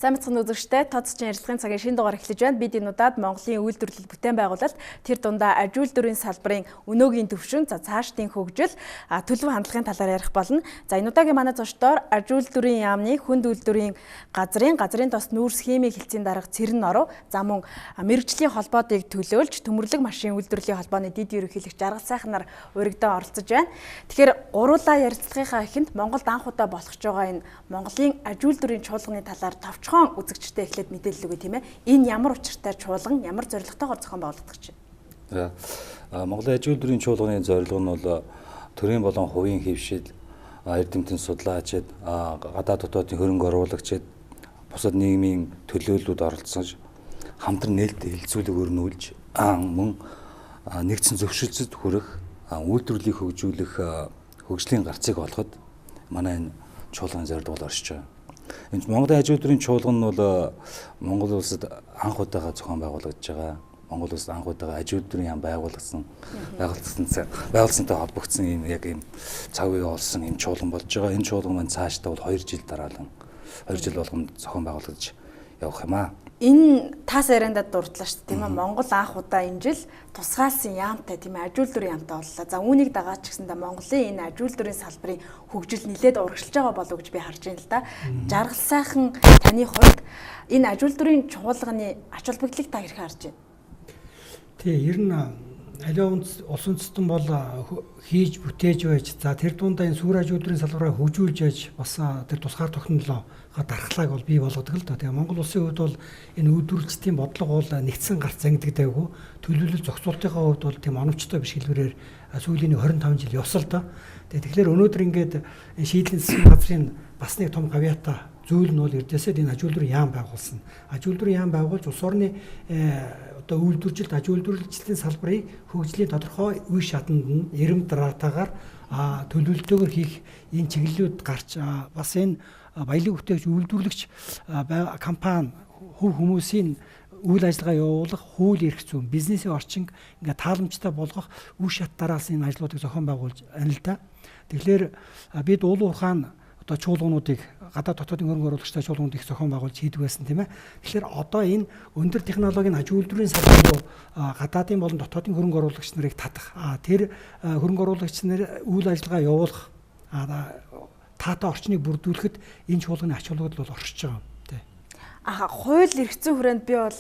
Сайн мэцхан үзэгчтэй тооцчин ярилцлагын цагийн шинэ дугаар эхлэж байна. Бид энэ удаад Монголын үйлдвэрлэл бүтээн байгуулалт тэр дундаа аж үйлдвэрийн салбарын өнөөгийн төвшин, за цаашдын хөгжил, төлөв хандлагын талаар ярих болно. За энэ удаагийн манай зочдоор аж үйлдвэрийн яамны хүнд үйлдвэрийн газрын тос нүүрс химийн хэлтсийн дарга Цэрэн Норов, за мөн мэргэжлийн холбоодыг төлөөлж төмөрлөг машин үйлдвэрлэлийн холбооны дэд ерөнхийлөгч Жаргал Сайхнаар уригдан оролцож байна. Тэгэхээр гуруулаа ярилцлагынхаа эхэнд Монголд анх удаа болох ч байгаа энэ Монголын аж үйлдвэрийн чуулганы талаар товчхон үзэгчтэй эхлээд мэдээлэл өгье, тийм ээ. Энэ ямар учиртай чуулган, ямар зорилготойгоор зохион байгуулагдах гэж байна? За, Монголын аж үйлдвэрийн чуулганы зорилго нь бол төрийн болон хувийн хэвшил, эрдэмтэн судлаачид, гадаад дотоодын хөрөнгө оруулагчид, бусад нийгмийн төлөөллүүд оролцож хамтран нээлттэй хэлэлцүүлэг өрнүүлж, мөн нэгдсэн зөвшөлтсөд хүрэх, үйлдвэрлэлийг хөгжүүлэх хөгжлийн гарцыг олоход манай энэ чуулганы зорилго бол оршиж байгаа. Энэ Монголын аж үйлдвэрийн чуулган нь бол Монгол улсад анх удаага зохион байгуулагдаж байгаа. Монгол улсад анх удаага аж үйлдвэрийн яам байгуулсантай холбогдсон ийм яг ийм цаг үе олсон ийм чуулган болж байгаа. Энэ чуулган маань цаашдаа бол 2 жил дараалан 2 жил болгонд зохион байгуулагдаж явах юм аа. Энэ тас яриандаа дурдлаа шүү дээ, тийм ээ. Монгол анх удаа энэ жил тусгаалсан яамтай, тийм ээ, аж үйлдвэрийн яамтай боллоо. За үүнийг дагаад ч гэсэндээ Монголын энэ аж үйлдвэрийн салбарын хөгжил нэлээд урагшилж байгаа болов уу гэж би харж байна л да. Жаргал Сайхан, таны хувьд энэ аж үйлдвэрийн чуулганы ач холбогдлыг та хэрхэн харж байна? Тий, ер нь аливаа улс үндэстэн бол хийж бүтээж байж, за тэр дундаа энэ сүр аж үйлдвэрийн салбараа хөгжүүлж байж бас тэр тусгаар тогтнолоо дархлааг бол бий болгодог л доо. Тэгээ Монгол улсын хувьд бол энэ үйлдвэрлэлтийн бодлого бол нэгдсэн гарц зангидагдаагүй, төлөвлөл зохицуултынхаа хувьд бол тийм оновчтой биш хэлбэрээр сүүлийн 25 жил явсан л доо. Тэгээ тэгэхээр өнөөдөр ингээд энэ шийдлийн засгийн газрын бас нэг том гавьяатай зүйл нь бол эрдээсээ энэ аж үйлдвэрийн яам байгуулсан. Аж үйлдвэрийн яам байгуулж улс орны одоо үйлдвэржилт, аж үйлдвэрлэлийн салбарыг хөгжлийн тодорхой үе шатанд нь эрэм дараатаагаар төлөвлөлтөөр хийх энэ чиглэлүүд гарч бас энэ баялаг бүтээгч, үйлдвэрлэгч компани, хөв хүмүүсийн үйл ажиллагаа явуулах хууль эрх зүйн, бизнесийн орчин ингээд тааламжтай болгох үе шат дараалсан энэ ажлуудыг зохион байгуулж байна л да. Тэгэхээр бид уулын ухаан одоо чуулгануудыг гадаад дотоодын хөрөнгө оруулагчтай чуулганууд их зохион байгуулж хийдэг байсан, тийм ээ. Тэгэхээр одоо энэ өндөр технологийн аж үйлдвэрийн салбар руу гадаадын болон дотоодын хөрөнгө оруулагч нарыг татах, тэр хөрөнгө оруулагч нар үйл ажиллагаа явуулах таатай орчныг бүрдүүлэхэд энэ чуулганы ач холбогдол бол оршиж байгаа юм, тий. Аа, хууль эрх зүйн хүрээнд би бол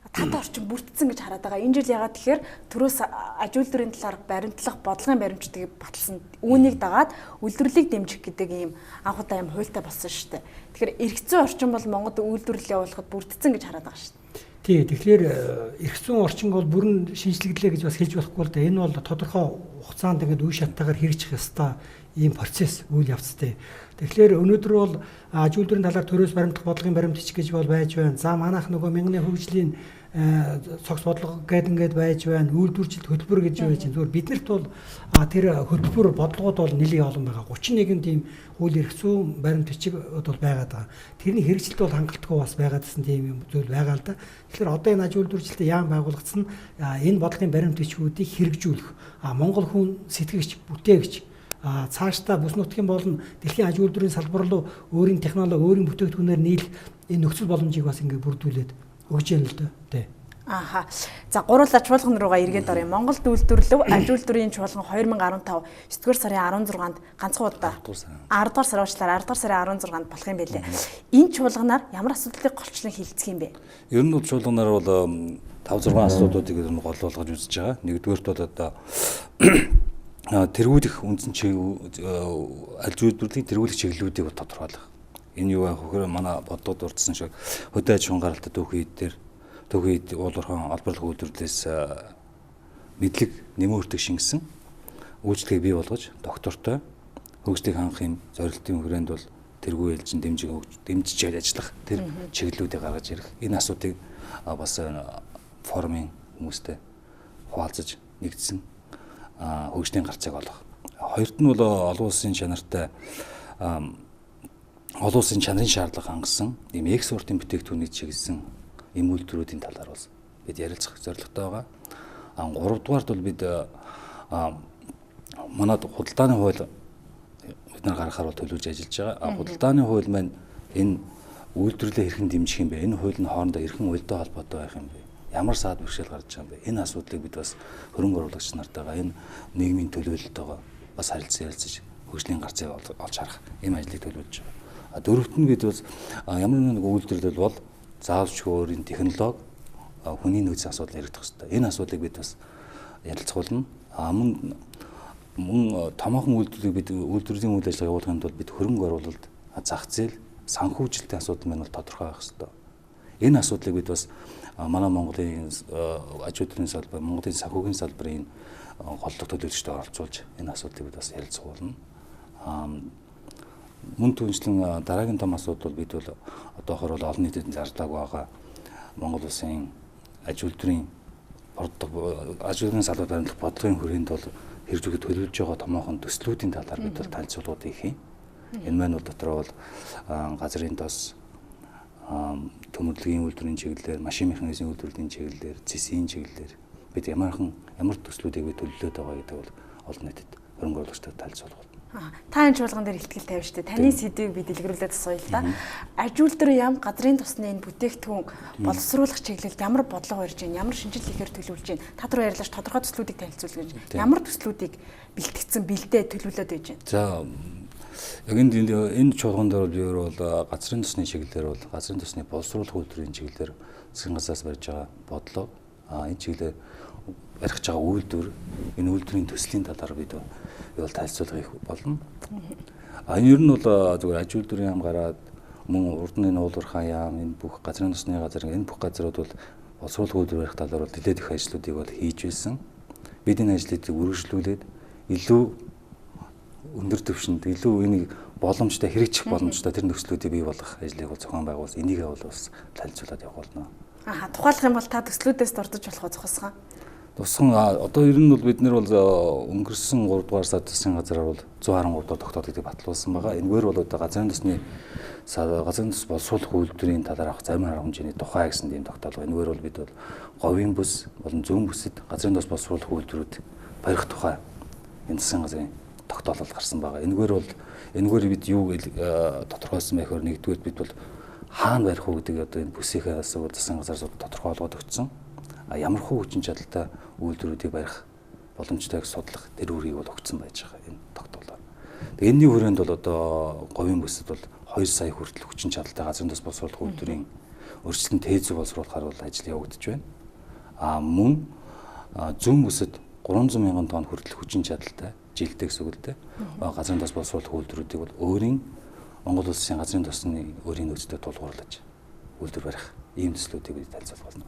таатай орчин бүрдсэн гэж хараад байгаа. Энэ жил ягаад тэгэхээр төрөөс аж үйлдвэрийн талаар баримтлах бодлогын баримтчдыг баталсан. Үүнийг дагаад үйлдвэрлэлийг дэмжих гэдэг ийм анх удаа ийм хуультай болсон шүү дээ. Тэгэхээр эрх зүйн орчин бол Монголд үйлдвэрлэл явуулахад бүрдсэн гэж хараад байгаа шүү дээ. Тий, тэгэхээр эрх зүйн орчин бол бүрэн шинжлэгдлээ гэж бас хэлж болохгүй л дээ. Энэ бол тодорхой хугацаанд ингээд үе шаттайгаар хэрэгжих ёстой ийм процесс үйл явцтай. Тэгэхээр өнөөдөр бол аж үйлдвэрийн талаар төрөөс баримтлах бодлогын баримтч гэж бол байж байна. За манайх нөгөө мянганы хөгжлийн цогц бодлого гэдэг ингээд байж байна. Үйлдвэржилт хөтөлбөр гэж байж байна. Зүгээр биднэрт бол тэр хөтөлбөр бодлогууд бол нэлээд олон байгаа. 31 тийм хууль эрх зүйн баримт бичиг бол байгаад байгаа. Тэрний хэрэгжилт бол хангалтгүй бас байгаадсэн тийм юм зүйл байгаа л да. Тэгэхээр одоо энэ аж үйлдвэржилтийн яам байгуулагдсан энэ бодлогын баримт бичгүүдийг хэрэгжүүлэх, Монгол хүн сэтгэгч, бүтээгч, цаашдаа бүс нутгийн болон дэлхийн аж үйлдвэрийн салбар руу өөрийн технологи, өөрийн бүтээгдэхүүнээр нийлэх энэ нөхцөл боломжийг бас ингээд бүрдүүлээд өгч яана л доо. Тий. Аха. За гуруула чуулган руугаа эргээд оръё. Монголд үйлдвэрлэв аж үйлдвэрийн чуулган 2015 9-р сарын 16-нд ганцхан удаа 10 дугаар сар уучлаарай 10 дугаар сарын 16-нд болох юм байлээ. Энэ чуулганаар ямар асуудлыг голчлон хилцэх юм бэ? Ер нь бол чуулганаар бол 5 6 асуудлуудыг ер нь голлуулгаж үзэж байгаа. Нэгдүгээрт бол одоо тэргүүлэх үндсэн аж үйлдвэрлэлийн тэргүүлэх чиглэлүүдийг тодорхойлох. Энэ юу вэ гэхээр манай бодлогод дурдсан шиг хөдөө аж ахуйн гаралтай түүхийн эд дээр түүхийн эд уул уурхайн олборлох үйлдвэрлэлээс мэдлэг нэмэн өртөг шингэсэн үйлчлэгийг бий болгож доктортой хөгжлийг хангах юм зорилтын хүрээнд бол тэргүү ээлжин дэмжиж ажиллах тэр чиглэлүүдийг гаргаж ирэх. Энэ асуудыг бас форумын хүмүүстэй хуваалцаж нэгдсэн хөгжлийн гарцыг олох. Хоёрт нь бол олон улсын чанартай олон улсын чанарын шаардлага хангасан ийм экспортын бүтээгдэхүүнийг чиглэсэн ийм үйлдвэрүүдийн талаар бас бид ярилцах зорилготой байгаа. Гуравдугаарт бол бид манад худалдааны хууль бид нар гаргахаар бол төлөвлөж ажиллаж байгаа. Худалдааны хууль маань энэ үйлдвэрлэлээ хэрхэн дэмжих юм бэ? Энэ хууль нь хоорондоо хэрхэн уялдаа холбоотой байх юм бэ? Ямар саад бэрхшээл гарч байгаа юм бэ? Энэ асуудлыг бид бас хөрөнгө оруулагч нартайгаа, энэ нийгмийн төлөөлөлтөйгөө бас харилцан ярилцаж хөгжлийн гарцыг олж харах ийм ажлыг төлөвлөж байгаа. Дөрөвт нь бид бас ямар нэг үйлдвэрлэл бол заавч өөрийн технологи, хүний нөөцийн асуудал яригдах хэрэгтэй. Энэ асуудлыг бид бас ярилцуулна. Мөн томоохон үйлдвэрлэлийг бид үйлдвэрлэлийн үйл ажиллагаа явуулахын тулд бид хөрөнгө оруулалт, зах зээл, санхүүжилтийн асуудал маань бол тодорхой байх хэрэгтэй. Энэ асуудлыг бид бас манай Монголын аж үйлдвэрийн салбар, Монголын санхүүгийн салбарын голлох төлөөлөгчдөд оролцуулж энэ асуудлыг бид бас ярилцуулна. Мөн түншлэн дараагийн том асуудал бол бид бол одоохор бол олон нийтэд зарлаагүй байгаа Монгол улсын аж үйлдвэрийн аж үйлдвэрийн салбар баримтлах бодлогын хүрээнд бол хэрэгжүүлэхэд төлөвлөж байгаа томоохон төслүүдийн талаар бид бол танилцуулгууд хийх юм. Энэ маань бол дотроо бол газрын тос, төмөрлөгийн үйлдвэрийн чиглэлээр, машин механизмын үйлдвэрлэлийн чиглэлээр, зэсийн чиглэлээр бид ямар төслүүдийг бид төлөвлөд байгаа гэдэг бол олон нийтэд хөрөнгө оруулагчдад танилцуулга. Та энэ чуулган дээр ихтгэл тавина шүү дээ. Таны сэдвийг би дэлгэрүүлээд асууя л да. Аж үйлдвэрийн яам газрын тосны энэ бүтээгдэхүүн боловсруулах чиглэлд ямар бодлого барьж байна? Ямар шинжил ихээр төлөвлөж байна? Та түр ярьлаач тодорхой төслүүдийг танилцуул гэж. Ямар төслүүдийг бэлтгэцэн, бэлдээ төлөвлөд байж байна? За, яг энэ чуулган дээр би өөр бол газрын тосны чиглэлээр бол газрын тосны боловсруулах үйлдвэрийн чиглэлээр засгийн газраас барьж байгаа бодлого, энэ чиглэлээр барих байгаа үйлдвэр, энэ үйлдвэрийн төслийн талаар бид бол танилцуулга хийх болно. Энэ ер нь бол зүгээр аж үйлдвэрийн яам гараад мөн урд нь энэ уулуурхай яам, энэ бүх газрын тосны газар, энэ бүх газрууд бол боловсруулах үйлдвэр барих талаар бол нэлээд их ажлуудыг бол хийж байсан. Бид энэ ажлыг үргэлжлүүлээд илүү өндөр түвшинд, илүү энийг боломжтой хэрэгжих боломжтой тэр нөхцлүүдийг бий болгох ажлыг бол зохион байгуулсан. Энийг бол бас танилцуулаад явах болно. Тухайлах юм бол та төслүүдээс дурдж болох уу зохисхон? Тусган одоо ер нь бол бид нар бол өнгөрсөн 3 дугаар сард засгийн газраар бол 113 дугаар тогтоол гэдгийг батлуулсан байгаа. Энэгээр бол одоо газрын тосны газрын тос боловсруулах үйлдвэрийн талаар авах зарим арга хэмжээний тухай гэсэн тийм тогтоол. Энэгээр бол бид бол говийн бүс болон зүүн бүсэд газрын тос боловсруулах үйлдвэрүүд барих тухай энэ засгийн газрын тогтоолол гарсан байгаа. Энэгээр бид юу тодорхойлсон бэ гэхээр нэгдүгээр бид бол хаана барих уу гэдэг одоо энэ бүсийнхээ асуудал засгийн газраас тодорхой олгоод өгсөн. Ямар хүү хүчин чадалтай үйлдвэрүүдийг барих боломжтойг судлах тэр үүргийг бол өгсөн байж байгаа энэ тогтоолоор. Тэгээ энэний хүрээнд бол одоо говийн бүсэд бол 2 сая хүртэл хүчин чадалтай газрын тос боловсруулах үйлдвэрийн өрсөлдөн тээзүү боловсруулахаар бол ажил явагдаж байна. Мөн зүүн бүсэд 300 мянган тонн хүртэл хүчин чадалтай жилдээ гэсэн үг л дээ. Газрын тос боловсруулах үйлдвэрүүдийг бол өөрийн Монгол улсын газрын тосны өөрийн нөөцтэй тулгуурлаж үйлдвэр барих ийм төслүүдийг бид танилцуулах болно.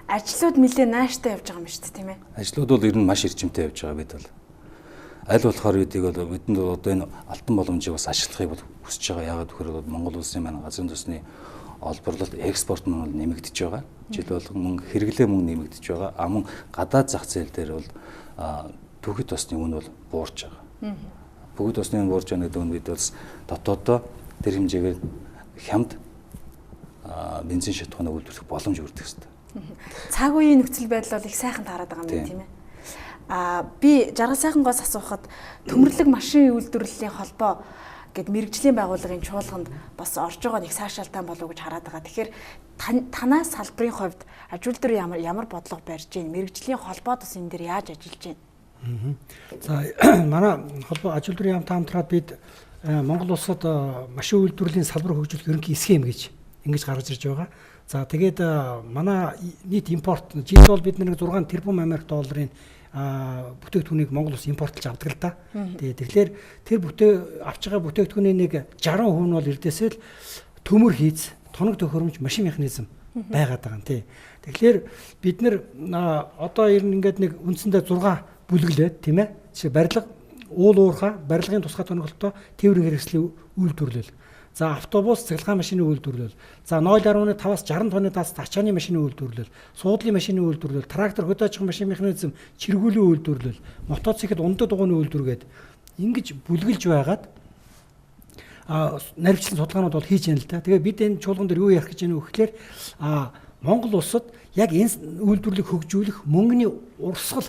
Ажлууд нэлээд нааштай явж байгаа юм шүү дээ, тийм ээ? Ажлууд бол ер нь маш эрчимтэй явж байгаа. Бид бол аль болохоор бидийг бол бидэнд одоо энэ алтан боломжийг бас ашиглахыг бол хүсэж байгаа. Яагаад гэвэл Монгол улсын маань газрын тосны олборлолт экспорт нь бол нэмэгдэж байгаа. Жил болгон мөн хэрэглээ мөн нэмэгдэж байгаа. Мөн гадаад зах зээл дээр бол түүхэд тосны үн бол буурч байгаа. Бүгд тосны үн буурч байгаа гэдэг нь бид бас дотооддоо тэр хэмжээгээр хямд бензин шатхуунаа үйлдвэрлэх боломж бүрдэх хэрэгтэй. Цаг үеийн нөхцөл байдал бол их сайхан таарад байгаа юм тийм ээ. Би жаргал сайхангоос асуухад төмөрлөг машин үйлдвэрлэлийн холбоо гэд мэрэгжлийн байгууллагын чуулганд бас орж байгаа нэг сайшаалтай болов уу гэж хараад байгаа. Тэгэхээр танаа салбарын хувьд аж үйлдвэр ямар бодлого барьж байна? Мэрэгжлийн холбоод бас энэ дээр яаж ажиллаж байна? За, манай холбоо аж үйлдвэрийн яамтай хамтраад бид Монгол улсад машин үйлдвэрлэлийн салбар хөгжүүлэх ерөнхий схем гэж ингэж гаргаж ирж байгаа. За, тэгээд манай нийт импорт жилд бол бид нэг 6 тэрбум Америк долларын бүтээгдэхүүнийг Монгол улс импортлж авдаг л да. Тэгээд тэгэхээр тэр авч байгаа бүтээгдэхүүний нэг 60% нь бол эрдээсээ л төмөр хийц, тоног төхөөрөмж, машин механизм байгаад байгаа юм тий. Тэгэхээр бид нэр одоо ер нь ингээд нэг үндсэндээ 6 бүлэглээд тийм ээ. Жишээ барилга, уул уурхай, барилгын тусгай тоног тээврийн хэрэгслийн үйлдвэрлэл. За, автобус, цахилгаан машины үйлдвэрлэл. За, 0.5-аас 60 тонны даас ачааны машины үйлдвэрлэл, суудлын машины үйлдвэрлэл, трактор, хөдөө аж ахуйн машин механизм, чиргүүлийн үйлдвэрлэл, мотоцикл, ундад дугуйны үйлдвэр гээд ингэж бүлгэлж байгаад наривчлан судалгаанууд бол хийж яана л да. Тэгээ бид энэ чуулган дээр юу ярих гэж байна вэ гэхээр Монгол улсад яг энэ үйлдвэрлэлийг хөгжүүлэх мөнгөний урсгал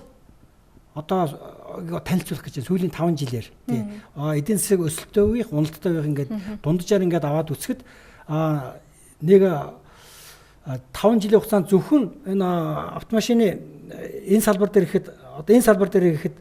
одоо танилцуулах гэж байна. Сүүлийн 5 жилээр тий. Эдийн засаг өсөлттэй үеих, уналттай үеих ингээд дунджаар ингээд аваад үсгэд Нэг 5 жилийн хугацаанд зөвхөн энэ автомашины энэ салбар дээр ихэд одоо энэ салбар дээр ихэд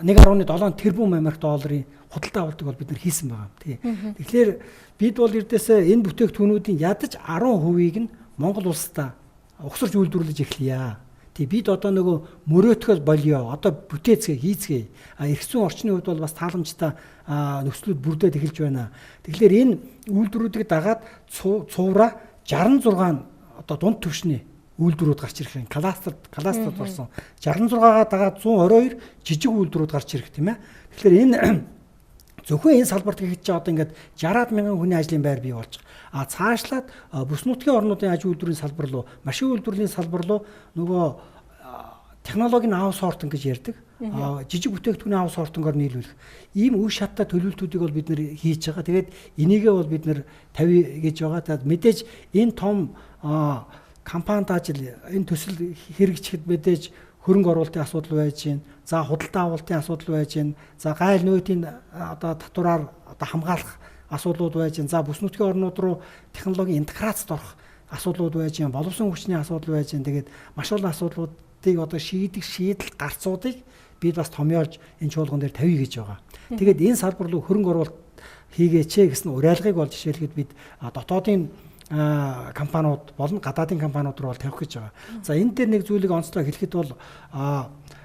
1.7 тэрбум Америк долларын худалдаа авалтыг бол бид нар хийсэн байгаа юм. Тий. Тэгэхээр бид бол ердөөсөө энэ бүтээгдэхүүнүүдийн ядаж 10%-ийг нь Монгол улсдаа угсарч үйлдвэрлэж эхлэе. Тий, бид одоо нөгөө мөрөөдөхөд болио. Одоо бүтээцгээ, хийцгээе. А эрх зүйн орчны хувьд бол бас тааламжтай нөхцлүүд бүрдээд эхэлж байна. Тэгэхээр энэ үйлдвэрүүдийг дагаад цувраа 66 одоо дунд түвшний үйлдвэрүүд гарч ирэх юм. Кластерд орсон. 66-гаа дагаад 122 жижиг үйлдвэрүүд гарч ирэх, тийм ээ. Тэгэхээр энэ зөвхөн энэ салбарт гэхэд чи одоо ингээд 60 мянган хүний ажлын байр бий болж байгаа. А цаашлаад бүс нутгийн орнуудын аж үйлдвэрийн салбар руу, машин үйлдвэрлэлийн салбар руу нөгөө технологийн аутсортинг гэж ярьдаг. Жижиг бүтээгдэхүүний аутсортингоор нийлүүлэх. Ийм үе шаттай төлөвлөлтүүдийг бол бид нэр хийж байгаа. Тэгээд энийгээ бол бид нэр тавь гэж байгаа. Тэгээд мэдээж энэ том компанид ажил энэ төсөл хэрэгжихэд мэдээж хөрөнгө оруулалтын асуудал байж байна. За худалдаа авалтын асуудал байж байна. За гайл нөөтийн одоо татвараар одоо хамгаалах асуудлууд байж байна. За бүс нутгийн орнууд руу технологийн интеграцид орох асуудлууд байж байна. Боловсон хүчний асуудал байж байна. Тэгээд маш олон асуудлуудыг одоо шийдэх шийдэл гарцуудыг бид бас томьёолж энэ чуулган дээр тавья гэж байгаа. Тэгээд энэ салбар руу хөрөнгө оруулалт хийгээч гэсэн уриалгыг бол жишээлхэд бид дотоодын компаниуд болон гадаадын компаниуд руу бол тавих гэж байгаа. За энэ дээр нэг зүйлийг онцлог хэлэхэд бол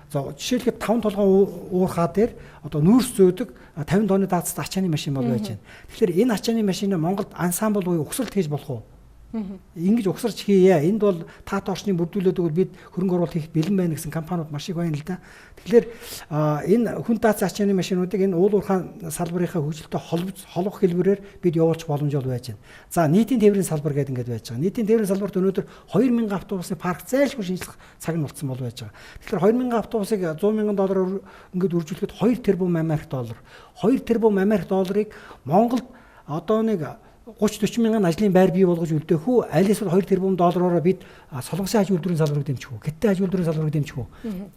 за жишээлхэд 5 толгойн уурхаа дээр одоо нүүрс зөөдөг 50 тонны даацтай ачааны машин бол байж байна. Тэгэхээр энэ ачааны машинаа Монголд ансамбл буюу угсралт хийж болох уу? Ингэж угсарч хийе. Энд бол таат орчныг бүрдүүлээд өгвөл бид хөрөнгө оруулалт хийх бэлэн байна гэсэн компаниуд маш их байна л да. Тэгэхээр энэ хүн даацсан ачааны машинуудыг энэ уул уурхайн салбарынхаа хөгжилтэй холбох хэлбэрээр бид явуулчих боломж бол байж байна. За нийтийн тээврийн салбар гэдэг ингээд байж байгаа. Нийтийн тээврийн салбарт өнөөдөр 2000 автобусын парк зайлшгүй шинжлэх цаг нь болцсон бол байж байгаа. Тэгэхээр 2000 автобусыг 100 мянган доллараар ингээд үржүүлэхэд 2 тэрбум Америк доллар. 2 тэрбум Америк долларыг Монголд одоо нэг 30-40 мянган ажлын байр бий болгож үлдээх үү? Аль эсвэл 2 тэрбум доллараар бид Солонгосын аж үйлдвэрийн салбарыг дэмжих үү? Хятадын аж үйлдвэрийн салбарыг дэмжих үү?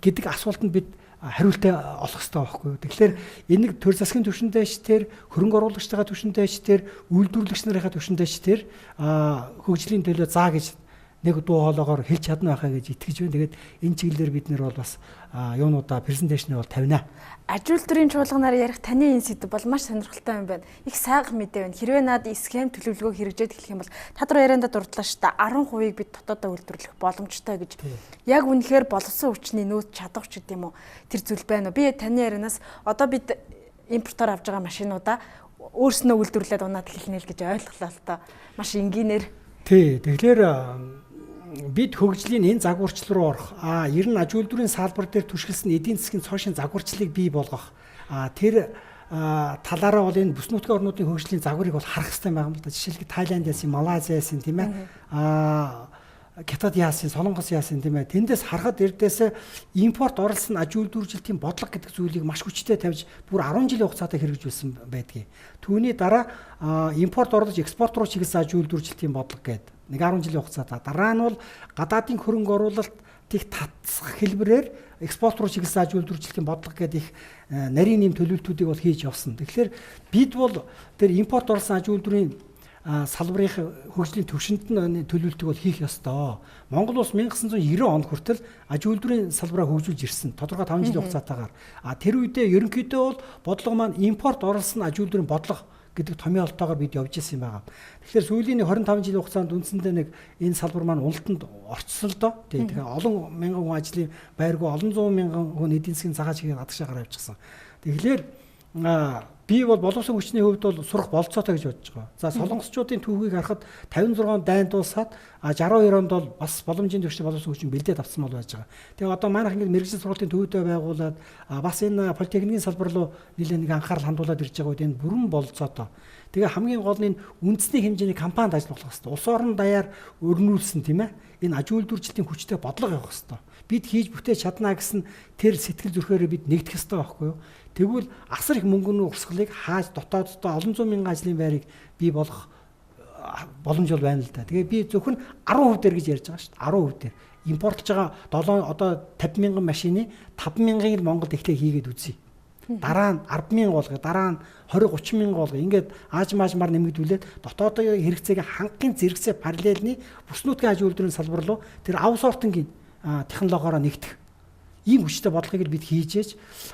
Гэдэг асуултанд бид хариултаа олох хэрэгтэй байхгүй юу? Тэгэхээр энийг төр засгийн түвшиндээ ч тэр, хөрөнгө оруулагчдын түвшиндээ ч тэр, үйлдвэрлэгч нарынхаа түвшиндээ ч тэр хөгжлийн төлөө заа гэж нэг дуу хоолоогоор хэлж чадна байхаа гэж итгэж байна. Тэгээд энэ чиглэлээр бид нэр бол бас юунуудаа презентацийг бол тавина. Аж үйлдвэрийн чуулганаар ярих таны энэ сэдэв бол маш сонирхолтой юм байна. Их сайхан мэдээ байна. Хэрвээ над схем төлөвлөгөө хэрэгжээд эхлэх юм бол та нар яриандаа дурдлаа шүү дээ. 10%-ийг бид дотоодоо үйлдвэрлэх боломжтой гэж. Яг үнэхээр боловсон хүчний нөөц чадвар ч гэдэм үү тэр зүйл байна уу? Би таны ярианаас одоо бид импортоор авж байгаа машинуудаа өөрснөө үйлдвэрлээд унаад эхэлнэ л гэж ойлголоо л тоо. Маш энгийнээр. Тий. Тэгэхээр бид хөгжлийн энэ загварчлал руу орох, ер нь аж үйлдвэрийн салбар дээр түшгэлсэн эдийн засгийн цоошин загварчлалыг бий болгох, тэр талаараа бол энэ бүс нутгийн орнуудын хөгжлийн загварыг бол харах хэрэгтэй байгаа юм л да. Жишээлбэл Тайланд яасан, Малайз яасан, тийм ээ. Хятад яасан, Солонгос яасан, тийм ээ. Тэндээс харахад эрдээс импорт орлсон аж үйлдвэрлэлтийн бодлого гэдэг зүйлийг маш хүчтэй тавьж бүр 10 жилийн хугацаатай хэрэгжүүлсэн байдгийг. Түүний дараа импорт орлож экспорт руу чиглэсэн аж үйлдвэрлэлтийн бодлого гэдэг нэг 10 жилийн хугацаатай. Дараа нь бол гадаадын хөрөнгө оруулалтыг татсах хэлбэрээр экспорт руу чиглэсэн аж үйлдвэрлэлтийн бодлого гэдэг их нарийн нэм төлөвлөлтүүдийг бол хийж явсан. Тэгэхээр бид бол тэр импорт орлсон аж үйлдвэрийн салбарын хөгжлийн төвшөнд нь төлөвлөлтийг бол хийх ёстой. Монгол улс 1990 он хүртэл аж үйлдвэрийн салбараа хөгжүүлж ирсэн. Тодорхой 5 жилийн хугацаатаагаар. Тэр үедээ ерөнхийдөө бол бодлого маань импорт орлсон аж үйлдвэрийн бодлого гэдэг томьёолтойгоор бид явж ирсэн юм байна. Тэгэхээр сүүлийн 25 жилийн хугацаанд үндсэндээ нэг энэ салбар маань уналтанд орцсон л доо. Тэгэхээр олон мянган хүн ажлын байргүй, олон зуун мянган хүн эдийн засгийн цагаан чигээр гадагшаа гараа явчихсан. Тэгэхээр би бол боловсон хүчний хувьд бол сурах болцоотой гэж бодож байгаа. За солонгосчуудын түүхийг харахад 56 дайн дуусаад 62 онд бол бас боломжийн төвшний боловсон хүчин бэлдээд авсан бол байж байгаа. Тэгээ одоо манайх ингээд мэргэжил сургуулийн төвдөө байгуулад бас энэ политехникийн салбар руу нэлээд нэг анхаарал хандуулад ирж байгаа үед энэ бүрэн болцоотой. Тэгээ хамгийн гол нь энэ үндэсний хэмжээний компанид ажиллах хэрэгтэй. Улс орон даяар өрнүүлсэн, тийм ээ. Энэ аж үйлдвэрчлэлтийн хүчтэй бодлого явах хэрэгтэй. Бид хийж бүтээж чадна гэсэн тэр сэтгэл зүрхээрээ бид нэгдэх ёстой байхгүй юу? Тэгвэл асар их мөнгөний урсгалыг хааж дотооддоо олон зуун мянган ажлын байрыг бий болгох боломж бол байна л да. Тэгээ би зөвхөн 10% дээр гэж ярьж байгаа шүү дээ. 10% дээр. Импортлж байгаа 7 одоо 50 мянган машины 5 мянгаыг л Монголд эхлээ хийгээд үзье. Дараа нь 10,000 болгоё, дараа нь 20 30 мянга болгоё. Ингээд аажмаар нэмэгдүүлээд дотоодын хэрэгцээг хангахын зэрэгцээ параллельний бүс нутгийн аж үйлдвэрийн салбар руу тэр аутсортингийн технологиороо нэгтгэх. Ийм хүчтэй бодлогыг бид хийж ээж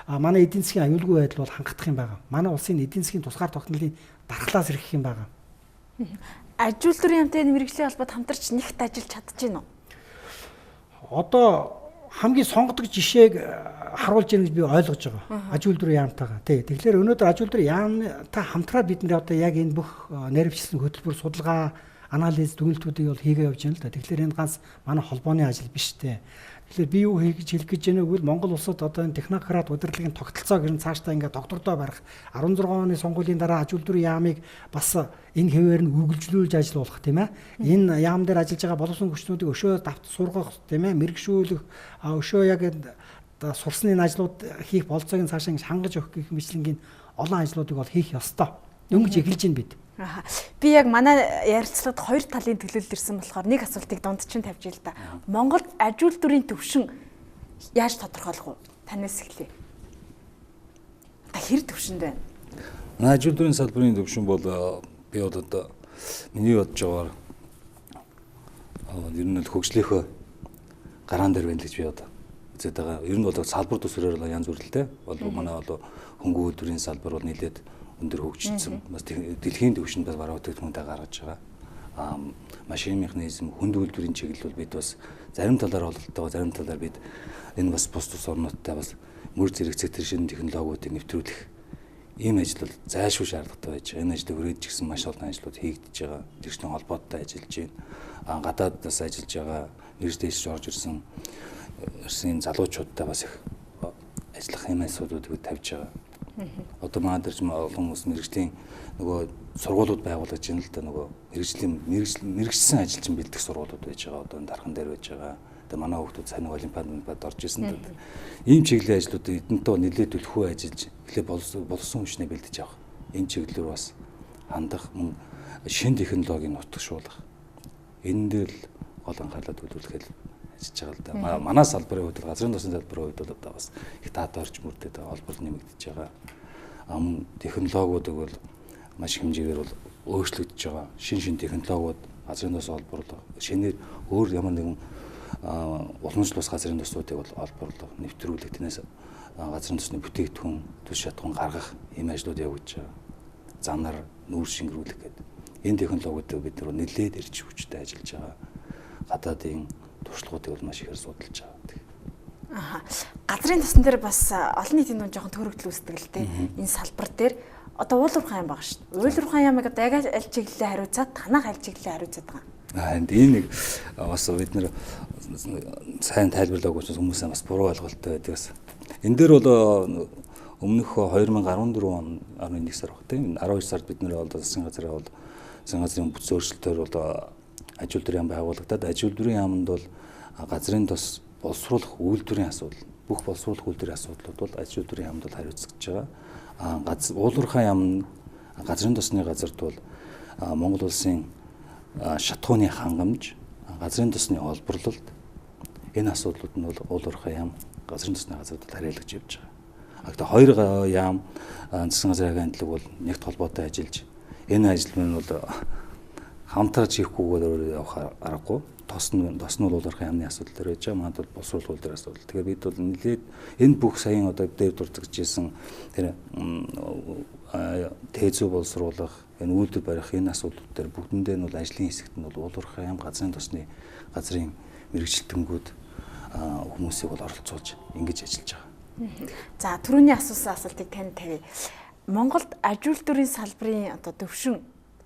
манай эдийн засгийн аюулгүй байдал бол хангах юм байна. Манай улсын эдийн засгийн тусгаар тогтнолын дархлаас ирэх юм байна. Аж үйлдвэрийн яамтай мэргэжлийн холбоод хамтарч нэгт ажиллаж чадж байна уу? Одоо хамгийн сонгодог жишээг харуулж байна гэж би ойлгож байгаа. Аж үйлдвэрийн яамтайгаа. Тий. Тэгэхээр өнөөдөр аж үйлдвэрийн яамтай хамтраад бид нэр одоо яг энэ бүх нэрвчилсэн хөтөлбөр, судалгаа, анализ, дүгнэлтүүдийг бол хийгээ явж байна л да. Тэгэхээр энэ ганц манай холбооны ажил биш те. Тэгэхээр би юу хийж хэлэх гэж байна гэвэл Монгол улсад одоо энэ технократ удирдлагын тогтолцоог ер нь цаашдаа ингээд доктордоо барих 16 оны сонгуулийн дараа аж үйлдвэрийн яамыг бас энэ хэвээр нь үргэлжлүүлж ажиллуулах, тийм ээ. Энэ яам дээр ажиллаж байгаа боловсон хүчнүүдийг өшөө давт сургах, тийм ээ, мэрэгшүүлэх, өшөө яг сурсны энэ ажлууд хийх болцоог нь цаашаа ингэж хангаж өгөх гэх мэтлэнгийн олон ажлуудыг бол хийх ёстой. Дөнгөж эхэлж байна бид. Аа. Би яг манай ярилцлагад хоёр талын төлөөлөл ирсэн болохоор нэг асуултыг дунд чинь тавьж ил та. Монголд аж үйлдвэрийн төвшин яаж тодорхойлох вэ? Танаас эхлэе. Та хэр төвшөнд байна? Манай аж үйлдвэрийн салбарын төвшин бол би бол одоо миний бодож байгаагаар ер нь л хөгжлийнхөө гараан дээр байна л гэж би одоо үзээд байгаа. Ер нь бол салбар төсвөрөөр л янз бүрэлтэй. Бол манай бол хөнгөн үйлдвэрийн салбар бол нэлээд өндөр хөгжсөн. Бас дэлхийн түвшинд бас баруун бүтээгдэхүүнтэй гаргаж байгаа. Машин механизм, хүнд үйлдвэрийн чиглэл бол бид бас зарим талаар ололтойгоо, зарим талаар бид энэ бас бус тус орнуудтай бас мөр зэрэгцэх тэр шинэ технологиудыг нэвтрүүлэх ийм ажил бол зайлшгүй шаардлагатай байж байгаа. Энэ ажлыг хүрээж гисэн маш олон ажлууд хийгдэж байгаа. Тэгшний холбоотой ажиллаж байна. Гадаадаас ажиллаж байгаа, мэрэгж дээшж орж ирсэн энэ залуучуудтай бас их ажиллах юм асуудлуудыг тавьж байгаа. Одоо манай дээр ч олон хүмүүс мэрэгжлийн нөгөө сургуулиуд байгуулж байна л да, нөгөө мэрэгжлийн мэрэгжсэн ажилчин бэлдэх сургуулиуд байж байгаа. Одоо энэ дархан дээр байж байгаа. Тэгээ манай хүүхдүүд сайн нэг олимпиад орж ирсэн л да. Ийм чиглэлийн ажлуудыг эдэнтэй нэлээд төлхөө ажиллаж эхлээ болсон хүчнээ бэлдэж авах. Энэ чиглэлээр бас хандах, мөн шинэ технологиг нутагшуулах. Энэ дээр л гол анхаарлаа төвлөрүүлэхэд ажиллаж байгаа л да. Манай салбарын хувьд, газрын тосны салбарын хувьд бол одоо бас их таатай орч мөрдөд байгаа, олбол нэмэгдэж байгаа. Мөн технологиудыг бол маш хэмжээгээр бол өөрчлөгдөж байгаа. Шин технологиуд газрын тос олборлох, шинээр өөр ямар нэгэн уламжлал бас газрын тосуудыг бол олборлох, нэвтрүүлэх, тэрнээс газрын тосны бүтээгдэхүүн, төс шатхуун гаргах ийм ажлууд явагдаж байгаа. Занаар нүүр шингэрүүлэх гэдэг. Энэ технологиудыг бид нар нэлээд эрч хүчтэй ажиллаж байгаа. Гадаадын туршлагуудыг бол маш ихээр судалж байгаа. Аа. Газрын тосон дээр бас олон нийтийн дунд жоохон төрөгдөл үүсдэг л дээ. Энэ салбар дээр одоо уул уурхайн яам байгаа шүү дээ. Уул уурхайн яамыг одоо яг аль чиглэлээ хариуцаад, танах аль чиглэлээ хариуцаад байгаа. Аа, энэ нэг бас бид нэр сайн тайлбарлаагүй учраас хүмүүсээ бас буруу ойлголттой байдаг бас. Энэ дээр бол өмнөх 2014 он 11 сар баг тийм 12 сард бид нэр бол засгийн газраа бол засгийн газрын бүтц өөрчлөлтөөр бол аж үйлдвэрийн яам байгуулагдаад, аж үйлдвэрийн яамд бол газрын тос боловсруулах үйлдвэрийн асуудал, бүх боловсруулах үйлдвэрийн асуудлууд бол аж үйлдвэрийн яамд бол хариуцагдж байгаа. Уул уурхайн яам нь газрын тосны газарт бол Монгол улсын шатхууны хангамж, газрын тосны олборлолт энэ асуудлууд нь бол уул уурхайн яам газрын тосны газарт бол хариалгаж явж байгаа. Гэхдээ хоёр яам засгийн газрын агентлаг бол нэгт холбоотой ажиллаж, энэ ажил нь бол хамтарч хийхгүйгээр өөр явах аргагүй. Тос нь бол уул уурхайн яамны асуудал дээр байж байгаа. Манайд бол боловсруулах дээр асуудал. Тэгэхээр бид бол нэлээд энэ бүх саяын одоо дээр дурдгаж ирсэн тэр тээзүү боловсруулах, энэ үйлдвэр барих энэ асуудлууд дээр бүгдэндээ нь бол ажлын хэсэгт нь бол уул уурхайн яам газрын тосны газрын мэргэжилтэнгүүд хүмүүсийг бол оролцуулж ингэж ажиллаж байгаа. За, түрүүний асуусан асуултыг танд тавья. Монголд аж үйлдвэрийн салбарын одоо төвшин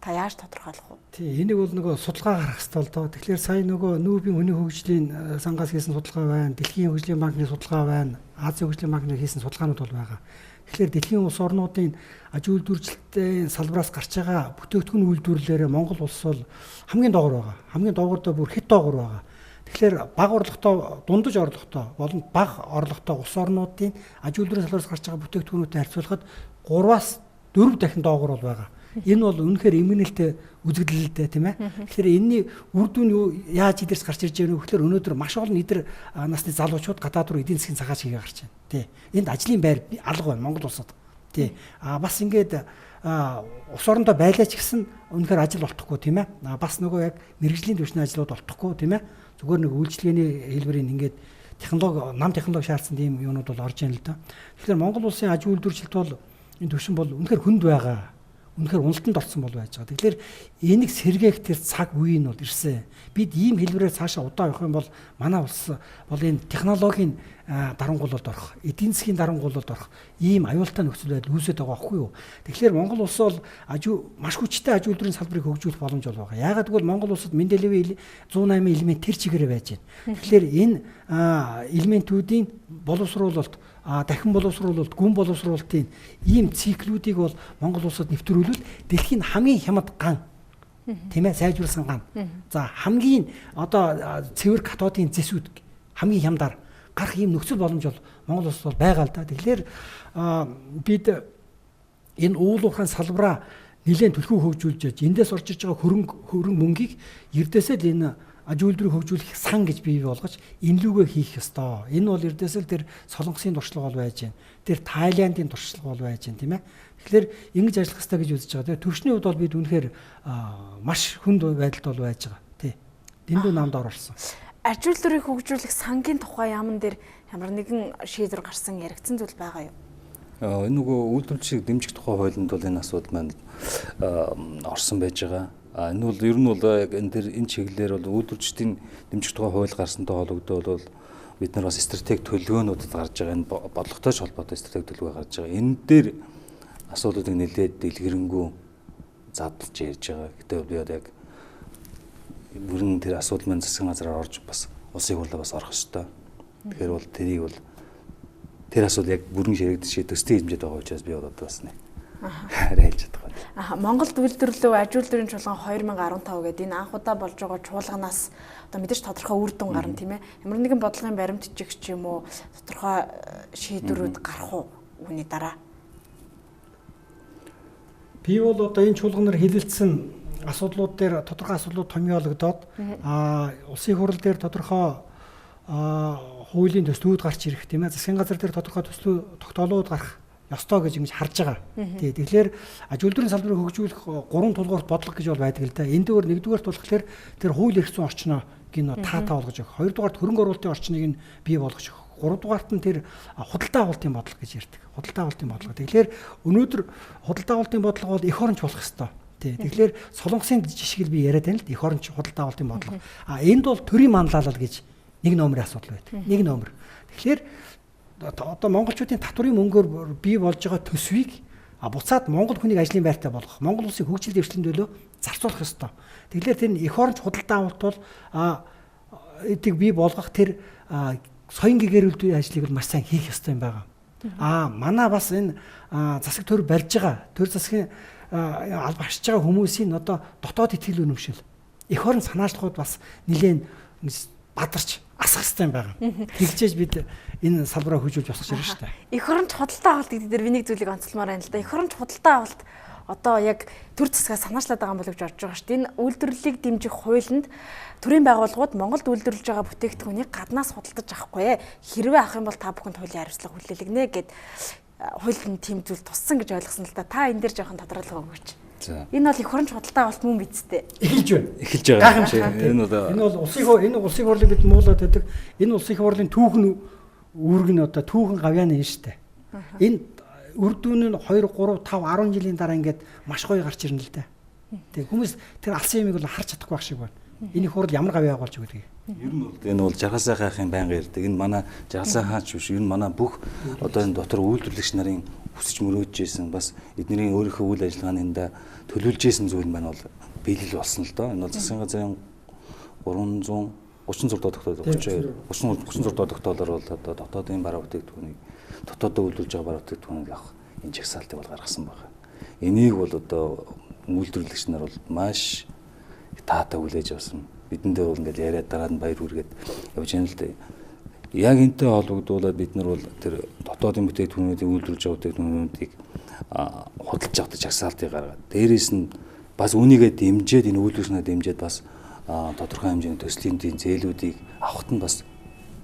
та яаж тодорхойлох вэ? Тий, энийг бол нөгөө судалгаа гаргах хэрэгтэй л доо. Тэгэхээр сая нөгөө нүүбийн хүний хөгжлийн сангаас хийсэн судалгаа байна, Дэлхийн хөгжлийн банкны судалгаа байна, Азийн хөгжлийн банкны хийсэн судалгаанууд бол байгаа. Тэгэхээр дэлхийн улс орнуудын аж үйлдвэрлэлтийн салбараас гарч байгаа бүтээгдэхүүн үйлдвэрлэлээр Монгол улс бол хамгийн доогуур байгаа. Хамгийн доогуурдаа бүр хэд доогуур байгаа. Тэгэхээр бага орлоготой, дундаж орлоготой болон бага орлоготой улс орнуудын аж үйлдвэрлэлийн салбараас гарч байгаа бүтээгдэхүүнүүдтэй харьцуулахад 3-аас 4 дахин доогуур бол байгаа. Энэ бол үнэхээр эмгэнэлтэй үзэгдэл л дээ, тийм ээ. Тэгэхээр энэний үр дүн юу яаж идэрс гарч ирж байгаа вэ гэхээр өнөөдөр маш олон эдэр насны залуучууд гадаад руу эдийн засгийн цагаач хийгээ гарч байна. Тий. Энд ажлын байр алга байна Монгол улсад. Тий. А бас ингээд улс орондоо байлаа ч гэсэн үнэхээр ажил олдохгүй, тийм ээ. А бас нөгөө яг мэрэгжлийн түвшний ажлууд олдохгүй, тийм ээ. Зүгээр нэг үйлчилгээний хэлбэрийн ингээд технологи, нам технологи шаардсан тийм юунууд бол орж ийн л да. Тэгэхээр Монгол улсын аж үйлдвэрчлэлт бол энэ түвшин бол үнэхээр хүнд байгаа. Үнэхээр уналтанд орсон бол байж байгаа. Тэгэхээр энийг сэргээх тэр цаг үе нь бол ирсэн. Бид ийм хэлбэрээр цаашаа удаа явах юм бол манай улс бол энэ технологийн дарангуулалд орох, эдийн засгийн дарангуулалд орох ийм аюултай нөхцөл байдал үүсэж байгаа байхгүй юу? Тэгэхээр Монгол улс бол маш хүчтэй аж үйлдвэрийн салбарыг хөгжүүлэх боломж бол байгаа. Яагаад гэвэл Монгол улсад Менделеевийн 108 элемент тэр чигээрээ байж байна. Тэгэхээр энэ элементүүдийн боловсруулалт, дахин боловсруулалт, гүн боловсруулалтын ийм циклүүдийг бол Монгол улсад нэвтрүүлвэл дэлхийн хамгийн хямд ган, тийм ээ, сайжруулсан ган. За хамгийн одоо цэвэр катодын зэсүүд хамгийн хямдаар гарах ийм нөхцөл боломж бол Монгол улсад бол байгаа л да. Тэгэхээр бид энэ уул уурхайн салбараа нэлээд түлхүү хөгжүүлж яж эндээс орж иж байгаа хөрөнгө мөнгийг ердөөсөө л энэ аж үйлдвэрийг хөгжүүлэх сан гэж бий болгож энэ лүгээ хийх ёстой. Энэ бол ердөөсөө л тэр Солонгосын туршлага бол байж байна. Тэр Тайландын туршлага бол байж байна, тийм ээ. Тэгэхээр ингэж ажиллах ёстой гэж үзэж байгаа. Тэр төвшний хувьд бол бид үнэхээр маш хүнд байдалд бол байж байгаа. Тий. Дэндүү намд орсон. Аж үйлдвэрийг хөгжүүлэх сангийн тухай яамн дээр ямар нэгэн шийдвэр гарсан яригдсан зүйл байгаа юу? Энэ нөгөө үйлдвэрлэлийг дэмжих тухай хуулинд бол энэ асуудал маань орсон байж байгаа. Энэ бол ер нь бол яг энэ тэр энэ чиглэлээр бол үйлдвэрчдийн дэмжих тухай хууль гарсантай холбогдоод бол бид нар бас стратеги төлөвлөгөөнүүдэд гарч байгаа, энэ бодлоготой ч холбоотой стратеги төлөвлөгөө гарч байгаа. Энэ дээр асуудлуудыг нэлээд дэлгэрэнгүй задлж ярьж байгаа. Гэтэ би одоо яг бүрэн тэр асуудал маань засгийн газраар орж бас улсын хурлаа бас орох ёстой. Тэгэхээр бол тэрийг бол тэр асуудал яг бүрэн ширэгдэж төстэй хэмжээд байгаа учраас би бол одоо бас нэ арай хэлж чадахгүй. Монголд үйлдвэрлэлөө аж үйлдвэрийн чуулган 2015 гэдэг энэ анх удаа болж байгаа чуулганаас одоо мэдээж тодорхой үр дүн гарна, тийм ээ. Ямар нэгэн бодлогын баримт жигч юм уу тодорхой шийдвэрүүд гарах уу үүний дараа? Би бол одоо энэ чуулганаар хилэлцсэн асуудлууд дээр тодорхой асуудлууд томьёологдоод улсын хурал дээр тодорхой хуулийн төслүүд гарч ирэх, тийм ээ. Засгийн газар дээр тодорхой төслүүд тогтоолууд гарах ёстой гэж ингэж харж байгаа. Тий. Тэгэхээр аж үйлдвэрийн салбарыг хөгжүүлэх гурван тулгуурт бодлого гэж бол байдаг л да. Энэ дээр нэгдүгээрт болохоор тэр хууль эрх зүйн орчноо гин таатай болгож өгөх. Хоёрдугаарт хөрөнгө оруулалтын орчныг нь бий болгож өгөх. Гуравдугаарт нь тэр худалдаа авалтын бодлого гэж ярьдаг. Худалдаа авалтын бодлого. Тэгэхээр өнөөдөр худалдаа авалтын бодлого бол эх оронч болох ёстой. Тий. Тэгэхээр Солонгосын жишгийг би яриад байна л эх оронч худалдаа авалтын бодлого. А энд бол төрийн манлайлал гэж нэг номерын асуудал байдаг. Нэг номер. Тэгэхээр одоо монголчуудын татварын мөнгөөр бий болж байгаа төсвийг буцаад монгол хүнийг ажлын байртай болгох, Монгол улсын хөгжил дэвшлийн төлөө зарцуулах ёстой. Тэгэхээр тэр эх оронч худалдаа авалт бол эдийг бий болгох тэр соён гэгэрүүлдийн ажлыг бол маш сайн хийх ёстой юм байна. Манай бас энэ засаг төр барьж байгаа, төр засгийн алба хашиж байгаа хүмүүсийн одоо дотоод итгэл үнэмшил, эх орон санаачлагууд бас нэлээд бадарч асах хэрэгтэй юм байна. Тэгжээж бид энэ салбараа хөгжүүлж босгож ирнэ шүү дээ. Эх оронч худалдаа авалт гэдэг дээр би нэг зүйлийг онцлмоор байна л да. Эх оронч худалдаа авалт одоо яг төр засгаа санаачлаад байгаа юм болов гэж бодож байгаа шүү дээ. Энэ үйлдвэрлэлийг дэмжих хуулинд төрийн байгууллагууд Монголд үйлдвэрлэж байгаа бүтээгдэхүүнийг гаднаас худалдаж авахгүй. Хэрвээ авах юм бол та бүхэнд хуулийн хариуцлага хүлээлгэнэ гэд хуулийн тийм зүйл туссан гэж ойлгосон л да. Та энэ дээр жоохон тодорхойлох өгөөч. Энэ бол эх оронч худалдаа авалт мөн биз дээ. Эхэлж байна. Эхэлж байгаа. Энэ бол улсын хурлыг бид муулаад байдаг. Энэ улсын хурлын түүхэн үүрэг нь одоо түүхэн гавьяаны юм шүү дээ. Энэ үр дүн нь 2 3 5 10 жилийн дараа ингээд маш гоё гарч ирнэ л дээ. Тэг хүмүүс тэр алсан юмыг бол харж чадахгүй байх шиг байна. Энэ их хурл ямар гавьяа болж өгдөг. Ер нь бол энэ бол жаргал сайхан байнга ярьдаг. Энэ манай жаргал сайхан ч биш. Энэ манай бүх одоо энэ дотор үйлдвэрлэгч нарын хүсэж мөрөөдж исэн бас эдний өөрийнхөө үйл ажиллагааны эндэ төлөвлөж исэн зүйл маань бол биелэл болсон л доо. Энэ бол засгийн газрын 336 тогтоол 36 тогтоолоор бол одоо дотоодын бараа бүтээгдэхүүнийг дотоодоо үйлдвэрлэж байгаа бараа бүтээгдэхүүнийг авах энэ жагсаалтыг бол гаргасан байна. Энийг бол одоо үйлдвэрлэгч нар бол маш таатай хүлээж авсан. Бидэндээ бол ингээд яриад дараа нь баяр хүргээд явж байна л дээ. Яг энтэй холбогдуулаад бид нар бол тэр дотоодын бүтээгдэхүүнүүдийг үйлдвэрлэж байгаа бүтээгдэхүүнүүдийг худалдаж авах жагсаалтыг гаргаад дээрээс нь бас үнийгээ дэмжиж энэ үйлдвэрлэгчнээ дэмжиж бас тодорхой хэмжээний төслийн зээлүүдийг авахт нь бас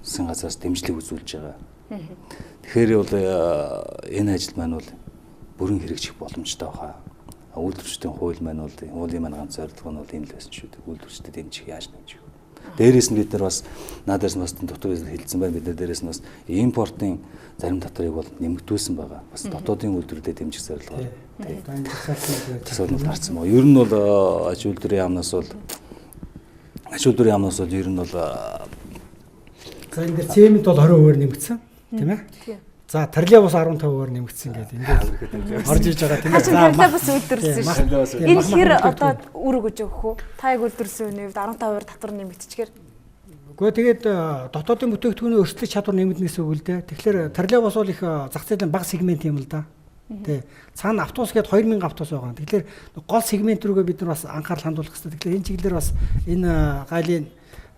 засгийн газраас дэмжлэг үзүүлж байгаа. Тэгэхээр бол энэ ажил маань бол бүрэн хэрэгжих боломжтой байхаа. Үйлдвэрчдийн хууль маань бол хуулийн маань ганц зорилго нь бол ийм л байсан шүү дээ. Үйлдвэрчдэд дэмжих яаж дэмжих вэ? Дээрээс нь бид нар бас наадаас бас дутуу хэлсэн байна. Бид нар дээрээс нь бас импортын зарим татварыг бол нэмэгдүүлсэн байгаа. Бас дотоодын үйлдвэрлэлд дэмжих зорилгоор. Тийм. Гарсан байна. Ер нь бол аж үйлдвэрийн яамнаас бол ер нь бол за энэ дээр цемент бол 20% нэмэгдсэн, тийм ээ? За троллейбус 15% нэмэгдсэн гэдэг ингээд орж иж байгаа тийм ээ. За троллейбус үйлдвэрлэсэн шүү. Энэ хэр одоо үр өгөж өгөх үү? Та яг үйлдвэрлэсэн үний хувьд 15% татвар нэмэгдчихээр. Үгүй тэгээд дотоодын бүтээгдэхүүний өрсөлдөх чадвар нэмэгдэнэ гэсэн үг л дээ. Тэгэхээр троллейбус бол их зах зээлийн бага сегмент юм л да. Тэ. Цаана автобус гээд 2000 автобус байгаа. Тэгэхээр гол сегмент рүүгээ бид нар бас анхаарал хандуулах хэрэгтэй. Тэгэхээр энэ чиглэлээр бас энэ гайлын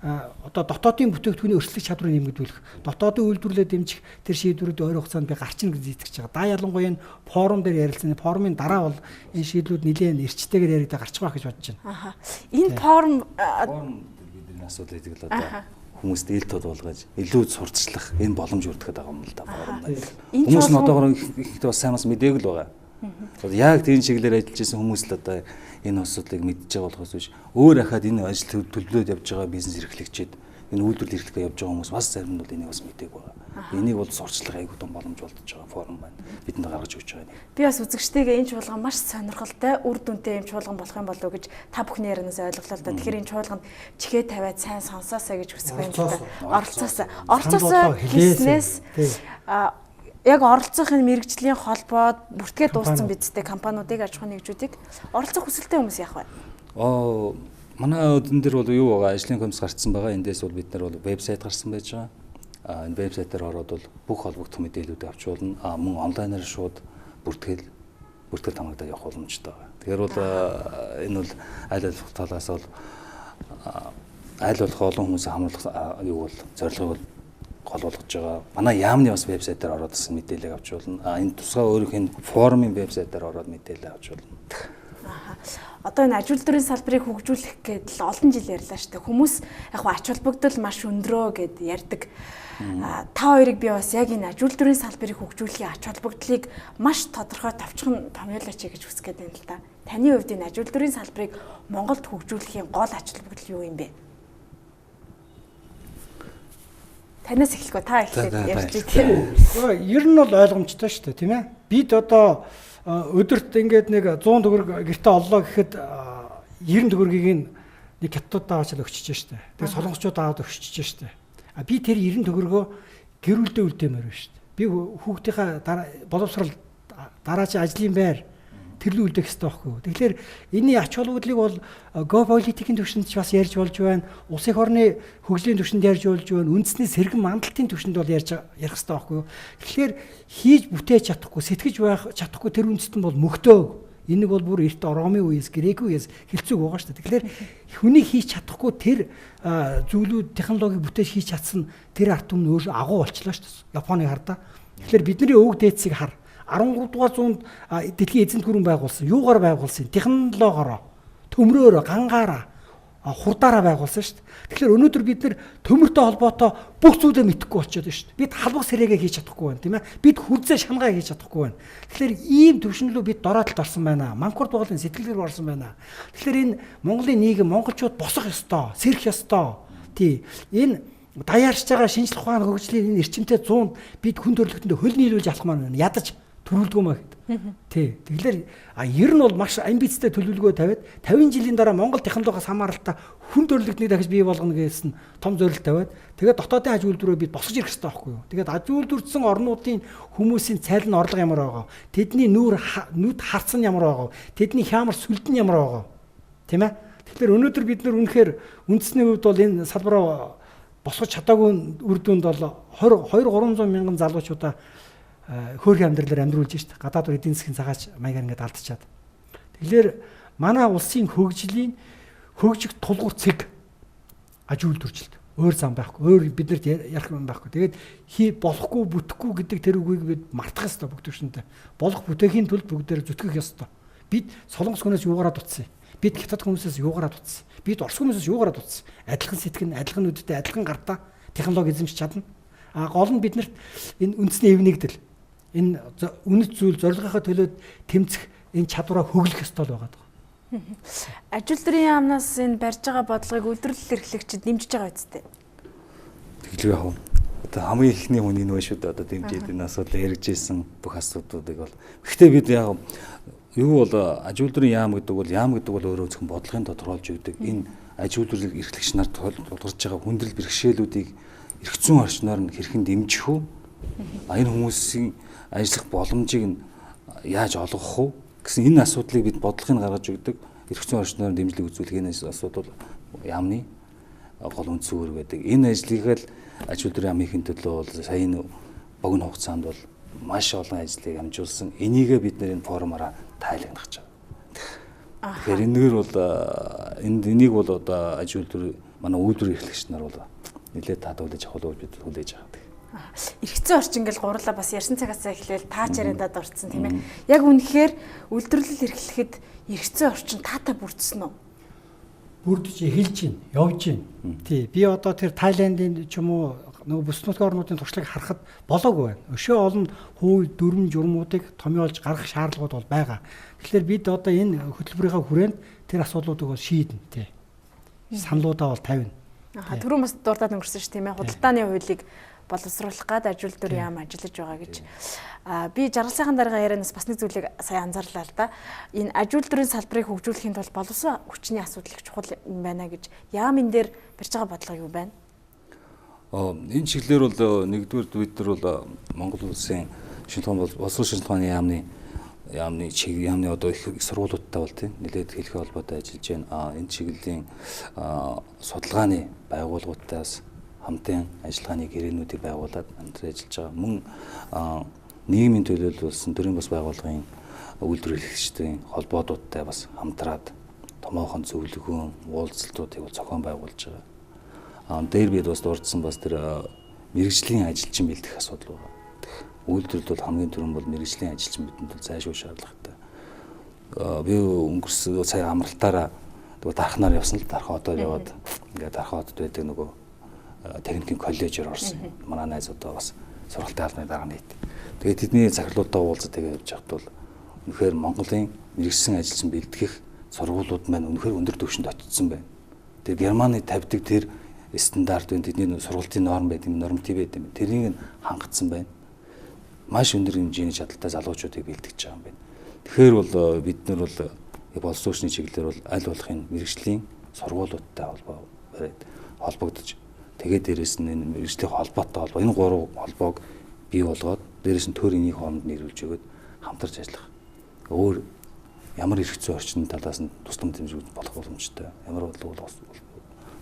одоо дотоодын бүтээгдэхүүний өрсөлдөх чадварыг нэмэгдүүлэх, дотоодын үйлдвэрлэлээ дэмжих тэр шийдвэрүүд ойрын хугацаанд би гарчна гэж итгэж байгаа. Да ялангуяа энэ форум дээр ярилцсан. Форумын дараа бол энэ шийдлүүд нэлээд эрчтэйгээр яригдаа гарчих байх гэж бодож байна. Аха. Энэ форум бидний асуудал гэдэг л одоо хүмүүст ил тод болгож илүү сурталчлах энэ боломж бүртгэхэд байгаа юм л да форум байна. Хүмүүс нь одоогоор ихтэй бас сайн бас мдээгүй л байгаа. Яг тийм чиглэлээр ажиллаж исэн хүмүүс л одоо энэ асуудлыг мэдж байгаа болохоос биш өөр ахаад энэ ажил төлөвлөд явж байгаа бизнес эрхлэгчид энэ үйлдвэрлэл эрхлэхээ явж байгаа хүмүүс бас зарим нь бол энийг бас мдээгүй байгаа. Энийг бол сурталчлах аягүй том боломж болдож байгаа форум байна. Бидэнд гаргаж өгч байгаа нэг. Би бас үзэгчтэйгээ энэ чуулган маш сонирхолтой, үр дүнтэй юм чуулган болох юм болов уу гэж та бүхний ярианаас ойлголоо л да. Тэгэхээр энэ чуулганд чихээ тавиад сайн сонсоосай гэж хүсэх байна л да. Оролцоосай. Оролцоосай хийснээс яг оролцохын мэрэгжлийн холбоод бүртгээ дууссан бидтэй компаниудыг аж ахуйн нэгжүүдийг оролцох хүсэлтэй хүмүүс яах вэ? Манай өдөн дээр бол юу байгаа? Ажлын комисс гарцсан байгаа. Эндээс бол бид нар бол вебсайт гарсан байж байгаа. Энэ вебсайтаар ороод бол бүх холбогдох мэдээллүүдийг авч болно. Мөн онлайнаар шууд бүртгэл хамгаалаад явах боломжтой байгаа. Тэгэхээр бол энэ бол аль болох талаас бол аль болох олон хүмүүсийг хамруулах юу бол зорилгыг бол гол болгож байгаа. Манай яамны бас вебсайтаар ороод бас мэдээлэл авч болно. Энэ тусгай өөрийнх нь форумын вебсайтаар ороод мэдээлэл авч болно. Одоо энэ аж үйлдвэрийн салбарыг хөгжүүлэх гээд л олон жил ярьлаа шүү дээ. Хүмүүс яг ач холбогдол маш өндрөө гэд ярьдаг. Та хоёрыг би бас яг энэ аж үйлдвэрийн салбарыг хөгжүүлэхийн ач холбогдлыг маш тодорхой товчхон томьёолооч гэж хүсэх гээд байна л да. Таны хувьд энэ аж үйлдвэрийн салбарыг Монголд хөгжүүлэхийн гол ач холбогдол юу юм бэ? Танаас эхлэхгүй та эхлээд ярьж тийм. Ер нь бол ойлгомжтой шүү дээ, тийм ээ. Бид одоо өдөрт ингээд нэг 100 төгрөг гэртээ оллоо гэхэд 90 төгрөгийг нэг хятадд аваад өгчөж шүү дээ. Тэгээ солонгосчууд аваад өгчөж шүү дээ. А би тэр 90 төгрөгөө гэр бүлдээ үлдээмээр байна шүү дээ. Би хүүхдийнхаа боловсрал дараа чи ажлын байр тэрлүү үлдэх ёстой байхгүй юу. Тэгэхээр энэний ач холбогдлыг бол геополитикийн түвшинд ч бас ярьж болж байна. Улс их орны хөгжлийн түвшинд ярьж болж байна. Үндэсний сэргэн мандалтын түвшинд бол ярьж ярих ёстой байхгүй юу. Тэгэхээр хийж бүтээж чадахгүй, сэтгэж байх чадахгүй тэр үндэстэн бол мөхтөө. Энийг бол бүр эрт Ромын үеэс, Грек үеэс хэлцүүг байгаа шүү дээ. Тэгэхээр хүний хийж чадахгүй тэр зүйлүүд технологиг бүтээж хийж чадсан тэр ард түмэн өөр агуу болчлоо шүү дээ. Японыг хардаа. Тэгэхээр бидний өвөг дээдсийг хар. 13 дугаар зуунд дэлхийн эзэнт гүрэн байгуулсан. Юугаар байгуулсан? Технологиороо, төмрөөрөө, гангаараа, хурдаараа байгуулсан шүү дээ. Тэгэхээр өнөөдөр бид нэр төмөртэй холбоотой бүх зүйлээ мэдэхгүй болчиход байна шүү дээ. Бид халбах сэрээгээ хийж чадахгүй байна, тийм ээ. Бид хүрзээ шангаа хийж чадахгүй байна. Тэгэхээр ийм төвшин рүү бид дороотолд орсон байна. Манкурт боолын сэтгэл рүү орсон байна. Тэгэхээр энэ Монголын нийгэм монголчууд босох ёстой, сэрэх ёстой. Тий. Энэ даяарч байгаа шинжлэх ухааны хөгжлийн энэ эрчимтэй зуунд бид хүн төрөлхтөндөө хөл нийлүүлж алхмаар байна. Ядаж төрүүлдэггүй маа гэхэд. Тий. Тэгэхээр ер нь бол маш амбицтай төлөвлөгөө тавиад 50 жилийн дараа Монгол технологиос хамааралтай хүн төрөлхтнийг дахиж бий болгоно гэсэн том зорилт тавиад тэгээд дотоодын аж үйлдвэрээ бид босгож ирэх хэрэгтэй байхгүй юу. Тэгээд аж үйлдвэрсэн орнуудын хүмүүсийн цайлн орлого ямар байгаа. Тэдний нүүр нүд харц нь ямар байгаа. Тэдний хямар сүлд нь ямар байгаа. Тийм ээ. Тэгэхээр өнөөдөр бид нар үнэхээр үндэсний хувьд бол энэ салбараа босгож чадаагүй үр дүнд бол 20 300 мянган залуучуудаа хөөрхөн амьдралаар амьдруулж шít. Гадаад эдийн засгийн цагаач маягаар ингээд алдчихад. Тэгэхээр манай улсын хөгжлийн хөгжих тулгуур цэг аж үйлдвэрчлэлт. Өөр зам байхгүй. Өөр биднэрт ярих юм байхгүй. Тэгээд хий болохгүй бүтэхгүй гэдэг тэр үгийг бид мартах ёстой бүгд төвшөндөө. Болох бүтээхийн тулд бүгдээр зүтгэх ёстой. Бид Солонгос хүнээс юугаараа дутсан юм? Бид Хятад хүмүүсээс юугаараа дутсан? Бид Орос хүмүүсээс юугаараа дутсан? Адилхан сэтгэн, адилхан нүдтэй, адилхан гартаа технологи эзэмшиж чадна. А гол нь биднэрт энэ үндэсний эв нэгдэл, энэ үнэт зүйл зорилгынхаа төлөө тэмцэх энэ чадвараа хөглөх ёстой л байгаа даа. Аж үйлдвэрийн яамнаас энэ барьж байгаа бодлогыг үйлдвэрлэл эрхлэгчид дэмжиж байгаа үсттэй. Тэглүү яг уу. Одоо хамгийн ихний хүн энэ байна шүү дээ. Одоо дэмжиж энэ асуудал яригж исэн бүх асуудлуудыг бол. Гэхдээ бид яг юу бол аж үйлдвэрийн яам гэдэг бол өөрөө зөвхөн бодлогын тодорхойлж өгдөг. Энэ аж үйлдвэрлэл эрхлэгч нар тулгарч байгаа хүндрэл бэрхшээлүүдийг эрх зүйн орчноор нь хэрхэн дэмжих үү? Энэ хүмүүсийн ажиллах боломжийг нь яаж олгох вэ гэсэн энэ асуудлыг бид бодлогыг гаргаж өгдөг. Эрх зүйн орчноор дэмжлэг үзүүлэх энэ асуудал яамны гол үндсэн үүрэг байдаг. Энэ ажлыг л аж үйлдвэрийн яамын төлөө бол сая энэ богино хугацаанд бол маш олон ажлыг амжуулсан. Энийгээ бид нэр энэ форумаараа тайлгнах гэж байгаа. Тэгэхээр энэгээр бол энийг бол одоо аж үйлдвэр манай үйлдвэр эрхлэгч нар бол нэлээд татвалж авах бид хүлээж байгаа. Эрх зүйн орчин гэл гурлаа бас ярьсан цагаас эхлээл таач яриандаа дурдсан тийм ээ. Яг үнэхээр үйлдвэрлэл эрхлэхэд эрх зүйн орчин таатай бүрдсэн үү? Бүрдэж эхэлж байна, явж байна. Тий, би одоо тэр Тайландын ч юм уу нөгөө бүс нутгийн орнуудын туршлагыг харахад болоогүй байна. Өшөө олон хууль, дүрм журмуудыг томьёолж гаргах шаардлагууд бол байгаа. Тэгэхээр бид одоо энэ хөтөлбөрийнхаа хүрээнд тэр асуудлуудыг бол шийднэ, тий. Саналуудаа бол тавина. Түрүүн бас дурдаад өнгөрсөн ш тийм ээ. Худалдааны хуулийг боловсруулах гад аж үйлдвэрийн яам ажиллаж байгаа гэж. Би Жаргал сайхан даргын ярианаас бас нэг зүйлийг сая анзаарлаа л да. Энэ аж үйлдвэрийн салбарыг хөгжүүлэхийн тулд боловсон хүчний асуудал их чухал юм байна гэж. Яам энэ дээр барьж байгаа бодлого юу байна? Энэ чиглэлээр бол нэгдүгээр бид нар бол Монгол улсын шинжилгээ ухаан боловсрол шинжилгээ ухааны яамны чиг яамны одоо их сургуулиудтай бол тийм нэлээд хэлхээ холбоотой ажиллаж байна. Энэ чиглэлийн судалгааны байгууллагуудтай бас хамтын ажиллагааны гэрээнүүдийг байгуулад хамтран ажиллаж байгаа. Мөн нийгмийн төлөөлөл болсон төрийн бас байгууллагын үйлдвэрлэгчдийн холбоодуудтай бас хамтраад томоохон зөвлөгөөн уулзалтуудыг бол зохион байгуулж байгаа. Дээр бид бас дурдсан бас тэр мэргэжлийн ажилчин бэлдэх асуудал байгаа. Үйлдвэрлэл бол хамгийн түрүүнд бол мэргэжлийн ажилчин бидэнд бол зайлшгүй шаардлагатай. Би өнгөрсөн сая амралтаараа дархнаар явсан л дархан одоор яваад ингээд дархан одод байдаг нөгөө техникийн коллежээр орсон. Манай найз одоо бас сургалтын албаны дарга нийт. Тэгээд тэдний захирлуудтай уулзаад тэгээд явж байхад бол үнэхээр Монголын мэргэжсэн ажилчин бэлтгэх сургуулиуд маань үнэхээр өндөр түвшинд очсон байна. Тэгээд Германы тавьдаг тэр стандарт байна, тэдний сургалтын норм байдаг юм, норматив байдаг юм. Тэрийг нь хангацсан байна. Маш өндөр хэмжээний чадaltaй залуучуудыг бэлтгэж байгаа юм байна. Тэгэхээр бол бид нар бол боловсон хүчний чиглэлээр бол аль болохын мэргэжлийн сургуулиудтай холбоо бариад холбогдож тэгээд дээрэс нь энэ мэргэжлийн холбоотой холбоо энэ гурав холбоог бий болгоод дээрэс нь төр энийг хооронд нийлүүлж өгөөд хамтарч ажиллах. Өөр ямар эрх зүйн орчны талаас нь туслам дэмжиж болох боломжтой. Ямар бодлого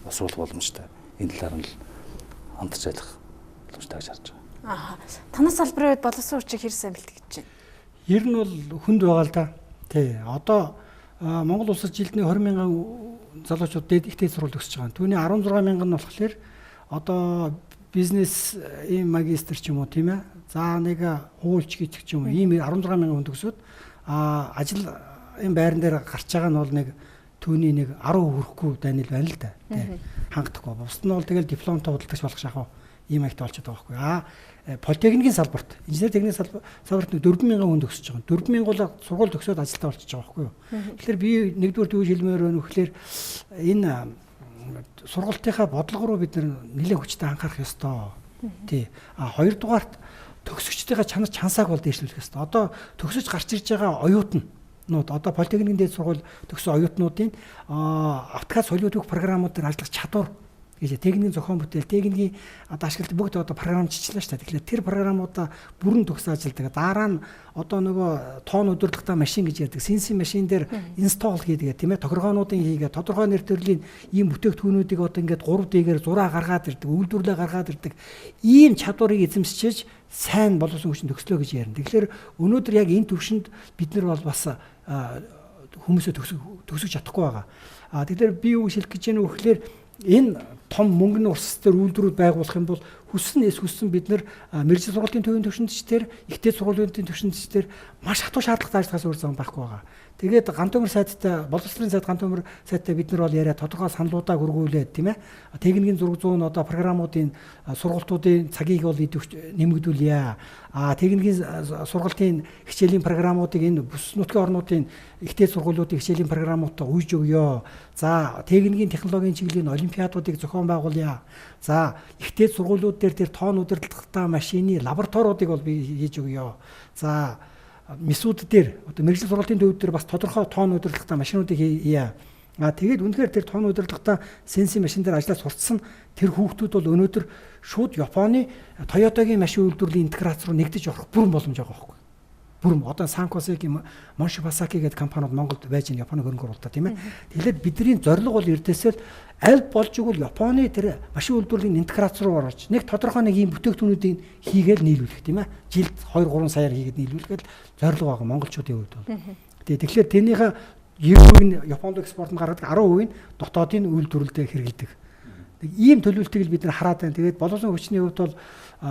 босруулах боломжтой. Энэ талаар нь л хамтарч ажиллах боломжтой гэж харж байгаа. Танаас салбарын үед боловсон хүчийг хэр сайн бэлтгэж байна? Ер нь бол хүнд байгаа л да. Тий. Одоо Монгол улсад жилд 20 мянган залуучууд дээд их дээд сургууль төгсөж байгаа. Түүний 16 мянган нь болохоор одоо бизнес ийм магистр ч юм уу тийм ээ. За нэг хуульч гэдэг ч юм уу ийм 16 мянган хүн төгсөөд ажил энэ байран дээр гарч байгаа нь бол нэг түүний нэг 10 хүрэхгүй дайнил байна л да. Тий. Хангахдаггүй. Бусд нь бол тэгэл дипломтой худалдагч болох шахав ийм аягтай болчиход байгаа байхгүй. Политехникийн салбарт, инженер техникийн салбарт 4 мянган хүн төгсөж байгаа. 4 мянга бол сургууль төгсөөд ажилтаа болчихж байгаа байхгүй юу. Тэгэхээр би нэгдүгээр төвш хэлмээр байна вөхлөөр энэ сургалтынхаа бодлого руу бид нэлээд хүчтэй анхаарах ёстой. Тий. Хоёрдугаарт төгсөгчдийнхээ чанар чансааг бол дээшлүүлэх ёстой. Одоо төгсөж гарч ирж байгаа оюутнууд одоо политехникийн дээд сургууль төгссөн оюутнуудын автокад солиод өгөх програмууд дээр ажиллах чадвар гэж техникийн зохион бүтээл, техникийн одоо ашиглалт бүгд одоо програмчилчлаа шүү дээ. Тэгэхээр тэр програмуудаа бүрэн төгсөн ажилдаг. Дараа нь одоо нөгөө тоон удирдлагатай машин гэж ярьдаг. CNC машин дээр инсталл хийдэг тийм ээ. Тохиргоонуудын хийгээ, тодорхой нэр төрлийн ийм бүтээгдэхүүнүүдийг одоо ингээд 3D-гээр зураа гаргаад ирдэг, үйлдвэрлэлээ гаргаад ирдэг. Ийм чадварыг эзэмшиж сайн боловсон хүчин төгслөө гэж ярина. Тэгэхээр өнөөдөр яг энэ төвшөнд бид нар бол бас хүмүүсээ төгсөж чадахгүй байгаа. Тэгэхээр би юу хэлэх гэж байна вэ гэхээр энэ том мөнгөний урсгал дээр үйлдвэрүүд байгуулах юм бол хүссэн эс хүссэн бид нар мэргэжил сургуулийн төвийн түвшинд ч тэр ихтэй сургуулийн түвшинд ч тэр маш хатуу шаардлагатай ажиллахаас өөр зам байхгүй байгаа. Тэгээд Гант төмөр сайдтай, боловсролын сайд Гант төмөр сайдтай бид нар бол яриа тодорхой саналуудаа хөргүүлээд, тийм ээ. Техникийн зураг зүүн одоо программуудын сургалтуудын цагийг бол нэмэгдүүлье. А техникийн сургалтын хичээлийн программуудыг энэ бүс нутгийн орнуудын ихтэй сургуулиудын хичээлийн программуудаа үйж өгье. За, техникийн технологийн чиглэлийн олимпиадуудыг зохион байгуулъя. За, ихтэй сургуулиуд дээр тэр тоон удирдлагатай машины лабораториудыг бол би хийж өгье. За, мисүүд дээр одоо мэргэжил сургуулийн төвд дээр бас тодорхой тоон удирдлагатай машинуудыг хийе. А тэгээд үнэхээр тэр тоон удирдлагатай сенсийн машин дээр ажиллаж сурцсан тэр хүүхдүүд бол өнөөдөр шууд Японы Toyota-гийн машин үйлдвэрлэлийн интеграц руу нэгдэж орох бүрэн боломж байгаа байхгүй. Бүрэн одоо Sanko-гийн Monshi Pasaki гэдэг компаниуд Монголд байж байгаа Японы хөрөнгө оруулалтаа, тийм ээ. Тэгэхээр бидний зорилго бол эрдээсээ аль болж игэл Японы тэр машин үйлдвэрлэлийн интеграц руу орж нэг тодорхой нэг ийм бүтээгдэхүүнүүдийг хийгээл нийлүүлэх, тийм ээ. Жилд 2 3 саяар хийгээд нийлүүлэхэд зорилго байгаа монголчуудын хувьд бол. Тэгэхээр тэрнийхээ 90% нь Японд экспорт нь гаргадаг, 10% нь дотоодын үйлдвэрлэлдээ хэрэглэдэг. Ийм төлөвлөлтийг л бид нар хараад байна. Тэгээд боловсон хүчний хувьд бол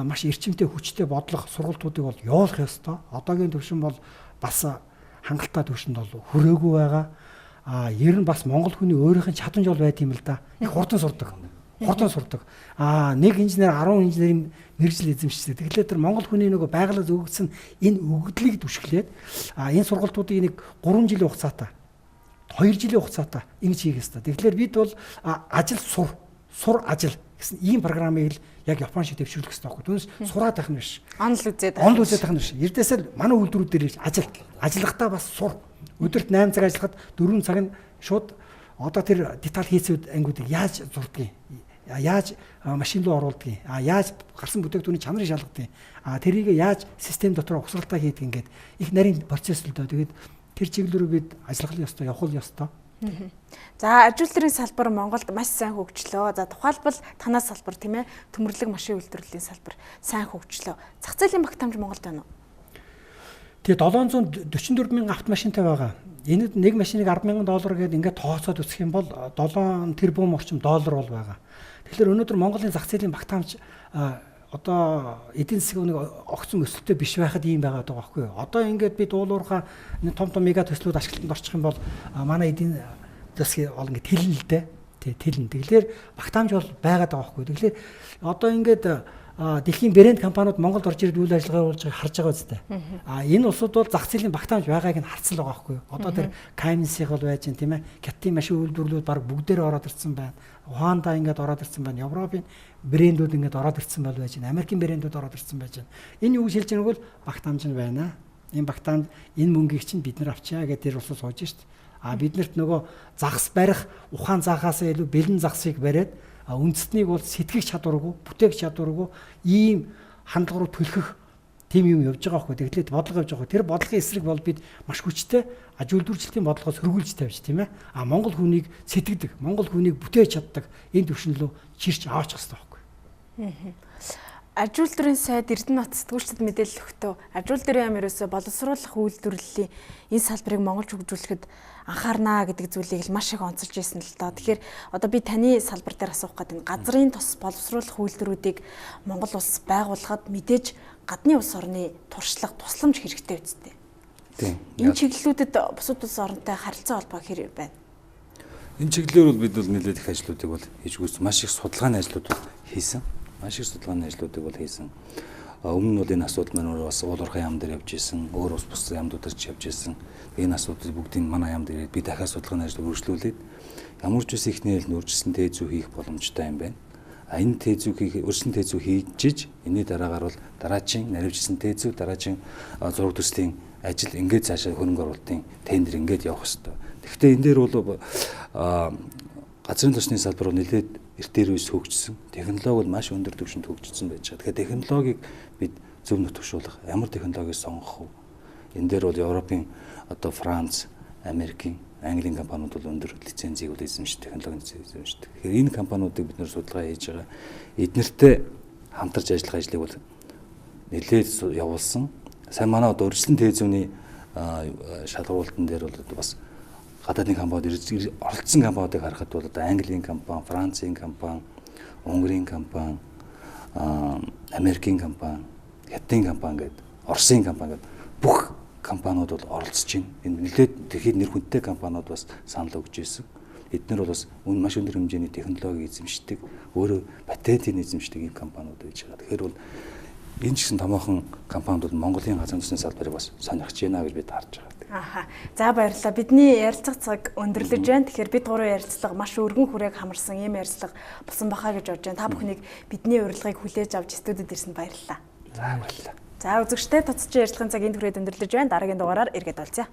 маш эрчимтэй хүчтэй бодлого сургалтуудыг бол явуулах ёстой. Одоогийн төвшин бол бас хангалттай төвшөнд бол хүрээгүй байгаа. А ер нь бас монгол хүний өөрийнх нь чадамж бол байт юм л да. Их хурдан сурдаг. Хурдан сурдаг. А нэг инженер 10 инженерийн мэргэжил эзэмшдэг. Тэгэхээр тэр монгол хүний нөгөө байгалиас өгөгдсөн энэ өгөгдлийг түшиглээд энэ сургалтуудыг нэг 3 жилийн хугацаатай, 2 жилийн хугацаатай ингэж хийх ёстой. Тэгэхээр бид бол ажил сур, сур ажил гэсэн ийм програмыг л яг Япон шиг дэвшүүлэх хэрэгтэй байхгүй. Түүнээс сураад байх нь биш. Онол үзээд байх. Онол үзээд байх нь биш. Эрдээсээ л манай үйлдвэрүүд дээр ажил. Ажиллахдаа бас сур. Өдөрт 8 цаг ажиллахад 4 цаг нь шууд одоо тэр деталь хийцүүд ангиудыг яаж зурдгийг, яаж машин руу оруулдгийг, яаж гарсан бүтээгдэхүүний чанарыг шалгадгийг, тэрийг яаж систем дотор угсралтаа хийдэг ингээд их нарийн процесс л дөө. Тэгээд тэр чиглэл рүү бид ажиллах ёстой, явах ёстой. За, аж үйлдвэрийн салбар Монголд маш сайн хөгжлөө. За, тухайлбал танаас салбар, тийм ээ, төмөрлөг машин үйлдвэрлэлийн салбар сайн хөгжлөө. Зах зээлийн багтаамж Монголд байна уу? Тэгээ 744 мянган автомашинтай байгаа. Энэ нэг машиныг 10 мянган доллар гээд ингээд тооцоод үзэх юм бол 7 тэрбум орчим доллар бол байгаа. Тэгэхээр өнөөдөр Монголын зах зээлийн багтаамж одоо эдийн засгийн нэг огцом өсөлттэй биш байхад ийм байгаа даа байхгүй юу. Одоо ингээд бид уулуурхаа нэг том том мега төслүүд ашиглалтанд орчих юм бол манай эдийн засгийн бол ингээд тэлнэ л дээ. Тэ, тэлнэ. Тэгэхээр багтаамж бол байгаад байгаа байхгүй юу. Тэгэхээр одоо ингээд дэлхийн брэнд компаниуд Монголд орж ирээд үйл ажиллагаа явуулж байгааг харж байгаа үстэй. А энэ улсууд бол зах зээлийн багтаамж байгааг нь харцал байгаа байхгүй юу. Одоо тэр Cummins-ийг бол байж гэн, тийм ээ. Хятадын машин үйлдвэрлэлүүд баг бүгдээрээ ороод ирсэн байна. Honda ингээд ороод ирсэн байна. Европын брэндүүд ингээд ороод ирсэн бол байж байна. Америкийн брэндүүд ороод ирсэн байж байна. Энэ юу гэж хэлж байгааг бол багтаамж нь байна. Энэ багтаамж, энэ мөнгийг чинь бид нар авчаа гэдэг тэр улсууд сууж шít. А биднэрт нөгөө загас барих ухаан заахаасаа илүү бэлэн загсыг бариад үндэстнийг бол сэтгэх чадваргүй, бүтээх чадваргүй ийм хандлага руу түлхэх тийм юм явж байгаа байхгүй. Тэгэхээр бодлого явж байгаа. Тэр бодлогын эсрэг бол бид маш хүчтэй аж үйлдвэрчлэлтийн бодлогоос сөргүүлж тавьж, тийм ээ. А монгол хүнийг сэтгэдэг, монгол хүнийг бүтээж чаддаг энэ төвшин рүү чирч аваачих хэрэгтэй байхгүй. Аж үйлдвэрийн сайд Эрдэнэбат сэтгүүлчдэд мэдээлэл өгөхдөө аж үйлдвэрийн яам ерөөсөө боловсруулах үйлдвэрлэлийн энэ салбарыг Монголд хөгжүүлэхэд анхаарнаа гэдэг зүйлийг л маш их онцолж ирсэн л доо. Тэгэхээр одоо би таны салбар дээр асуух гэдэг нь газрын тос боловсруулах үйлдвэрүүдийг Монгол улс байгуулахад мэдээж гадны улс орны туршлага, тусламж хэрэгтэй үсттэй. Тийм. Энэ чиглэлүүдэд бусад улс оронтой харилцаа холбоо хэр байна? Энэ чиглэлээр бол бид бол нэлээд их ажлуудыг бол хийж гүйцсэн. Маш их судалгааны ажлууд бол хийсэн. Маш их судалгааны ажлуудыг бол хийсэн. Өмнө нь бол энэ асуудал маань бас уулуурхай яам дээр явж исэн, өөр ус бус яамдуудаар ч явж исэн. Энэ асуудлыг бүгдийг манай яамд ирээд би дахиад судалгааны ажил үргэлжлүүлээд ямар ч үс ихний хэл нүржсэн тээзүү хийх боломжтой юм байна. А энэ тээзүү хийх, өрсөн тээзүү хийж энэний дараагаар бол дараачийн наривчсан тээзүү, дараачийн зураг төслийн ажил ингээд цаашаа хөрөнгө оруулалтын тендер ингээд явах хэрэгтэй. Тэгэхдээ энэ дээр бол газрын тосны салбар бол нэлээд эрт дээрээс хөгжсөн. Технологи бол маш өндөр түвшинд хөгжсөн байж байгаа. Тэгэхээр технологиг бид зөв нутагшуулах, ямар технологиг сонгох вэ? Энэ дээр бол Европын одоо Франц, Америкийн, Английн компаниуд бол өндөр лицензийг бол эзэмшдэг, технологийн лиценз эзэмшдэг. Тэгэхээр энэ компаниудыг бид нэр судалгаа хийж байгаа. Эднэртэй хамтарч ажиллах ажлыг бол нэлээд явуулсан. Сайн манай одоо өрсөлдөн тээзүүний шалгаруултан дээр бол бас гадаадын компаниуд оролцсон компаниудыг харахад бол одоо Английн компани, Францын компани, Унгарын компани, Америкийн компани, Хятадын компани гэдэг, Оросын компани гэдэг бүх компаниуд бол оролцож байна. Энэ нэлээд дэлхийн нэр хүндтэй компаниуд бас санал өгч ирсэн. Эднэр бол бас маш өндөр хэмжээний технологи эзэмшдэг, өөрөө патентыг эзэмшдэг ийм компаниуд байж байгаа. Тэгэхээр бол энэ ч гэсэн томоохон компаниуд бол Монголын газрын тосны салбарыг бас сонирхож байна гэж бид харж байгаа. Аха. За, баярлалаа. Бидний ярилцах цаг өндөрлөж байна. Тэгэхээр бид гурван ярилцлага маш өргөн хүрээг хамарсан ийм ярилцлага болсон баха гэж бодож байна. Та бүхнийг бидний урилгыг хүлээж авч студид ирсэнд баярлалаа. За, баярлалаа. За, үзэгчтэй, туцчин ярилцлагын цаг энд хүрээд өндөрлөж байна. Дараагийн дугаараар эргээд уулзъя.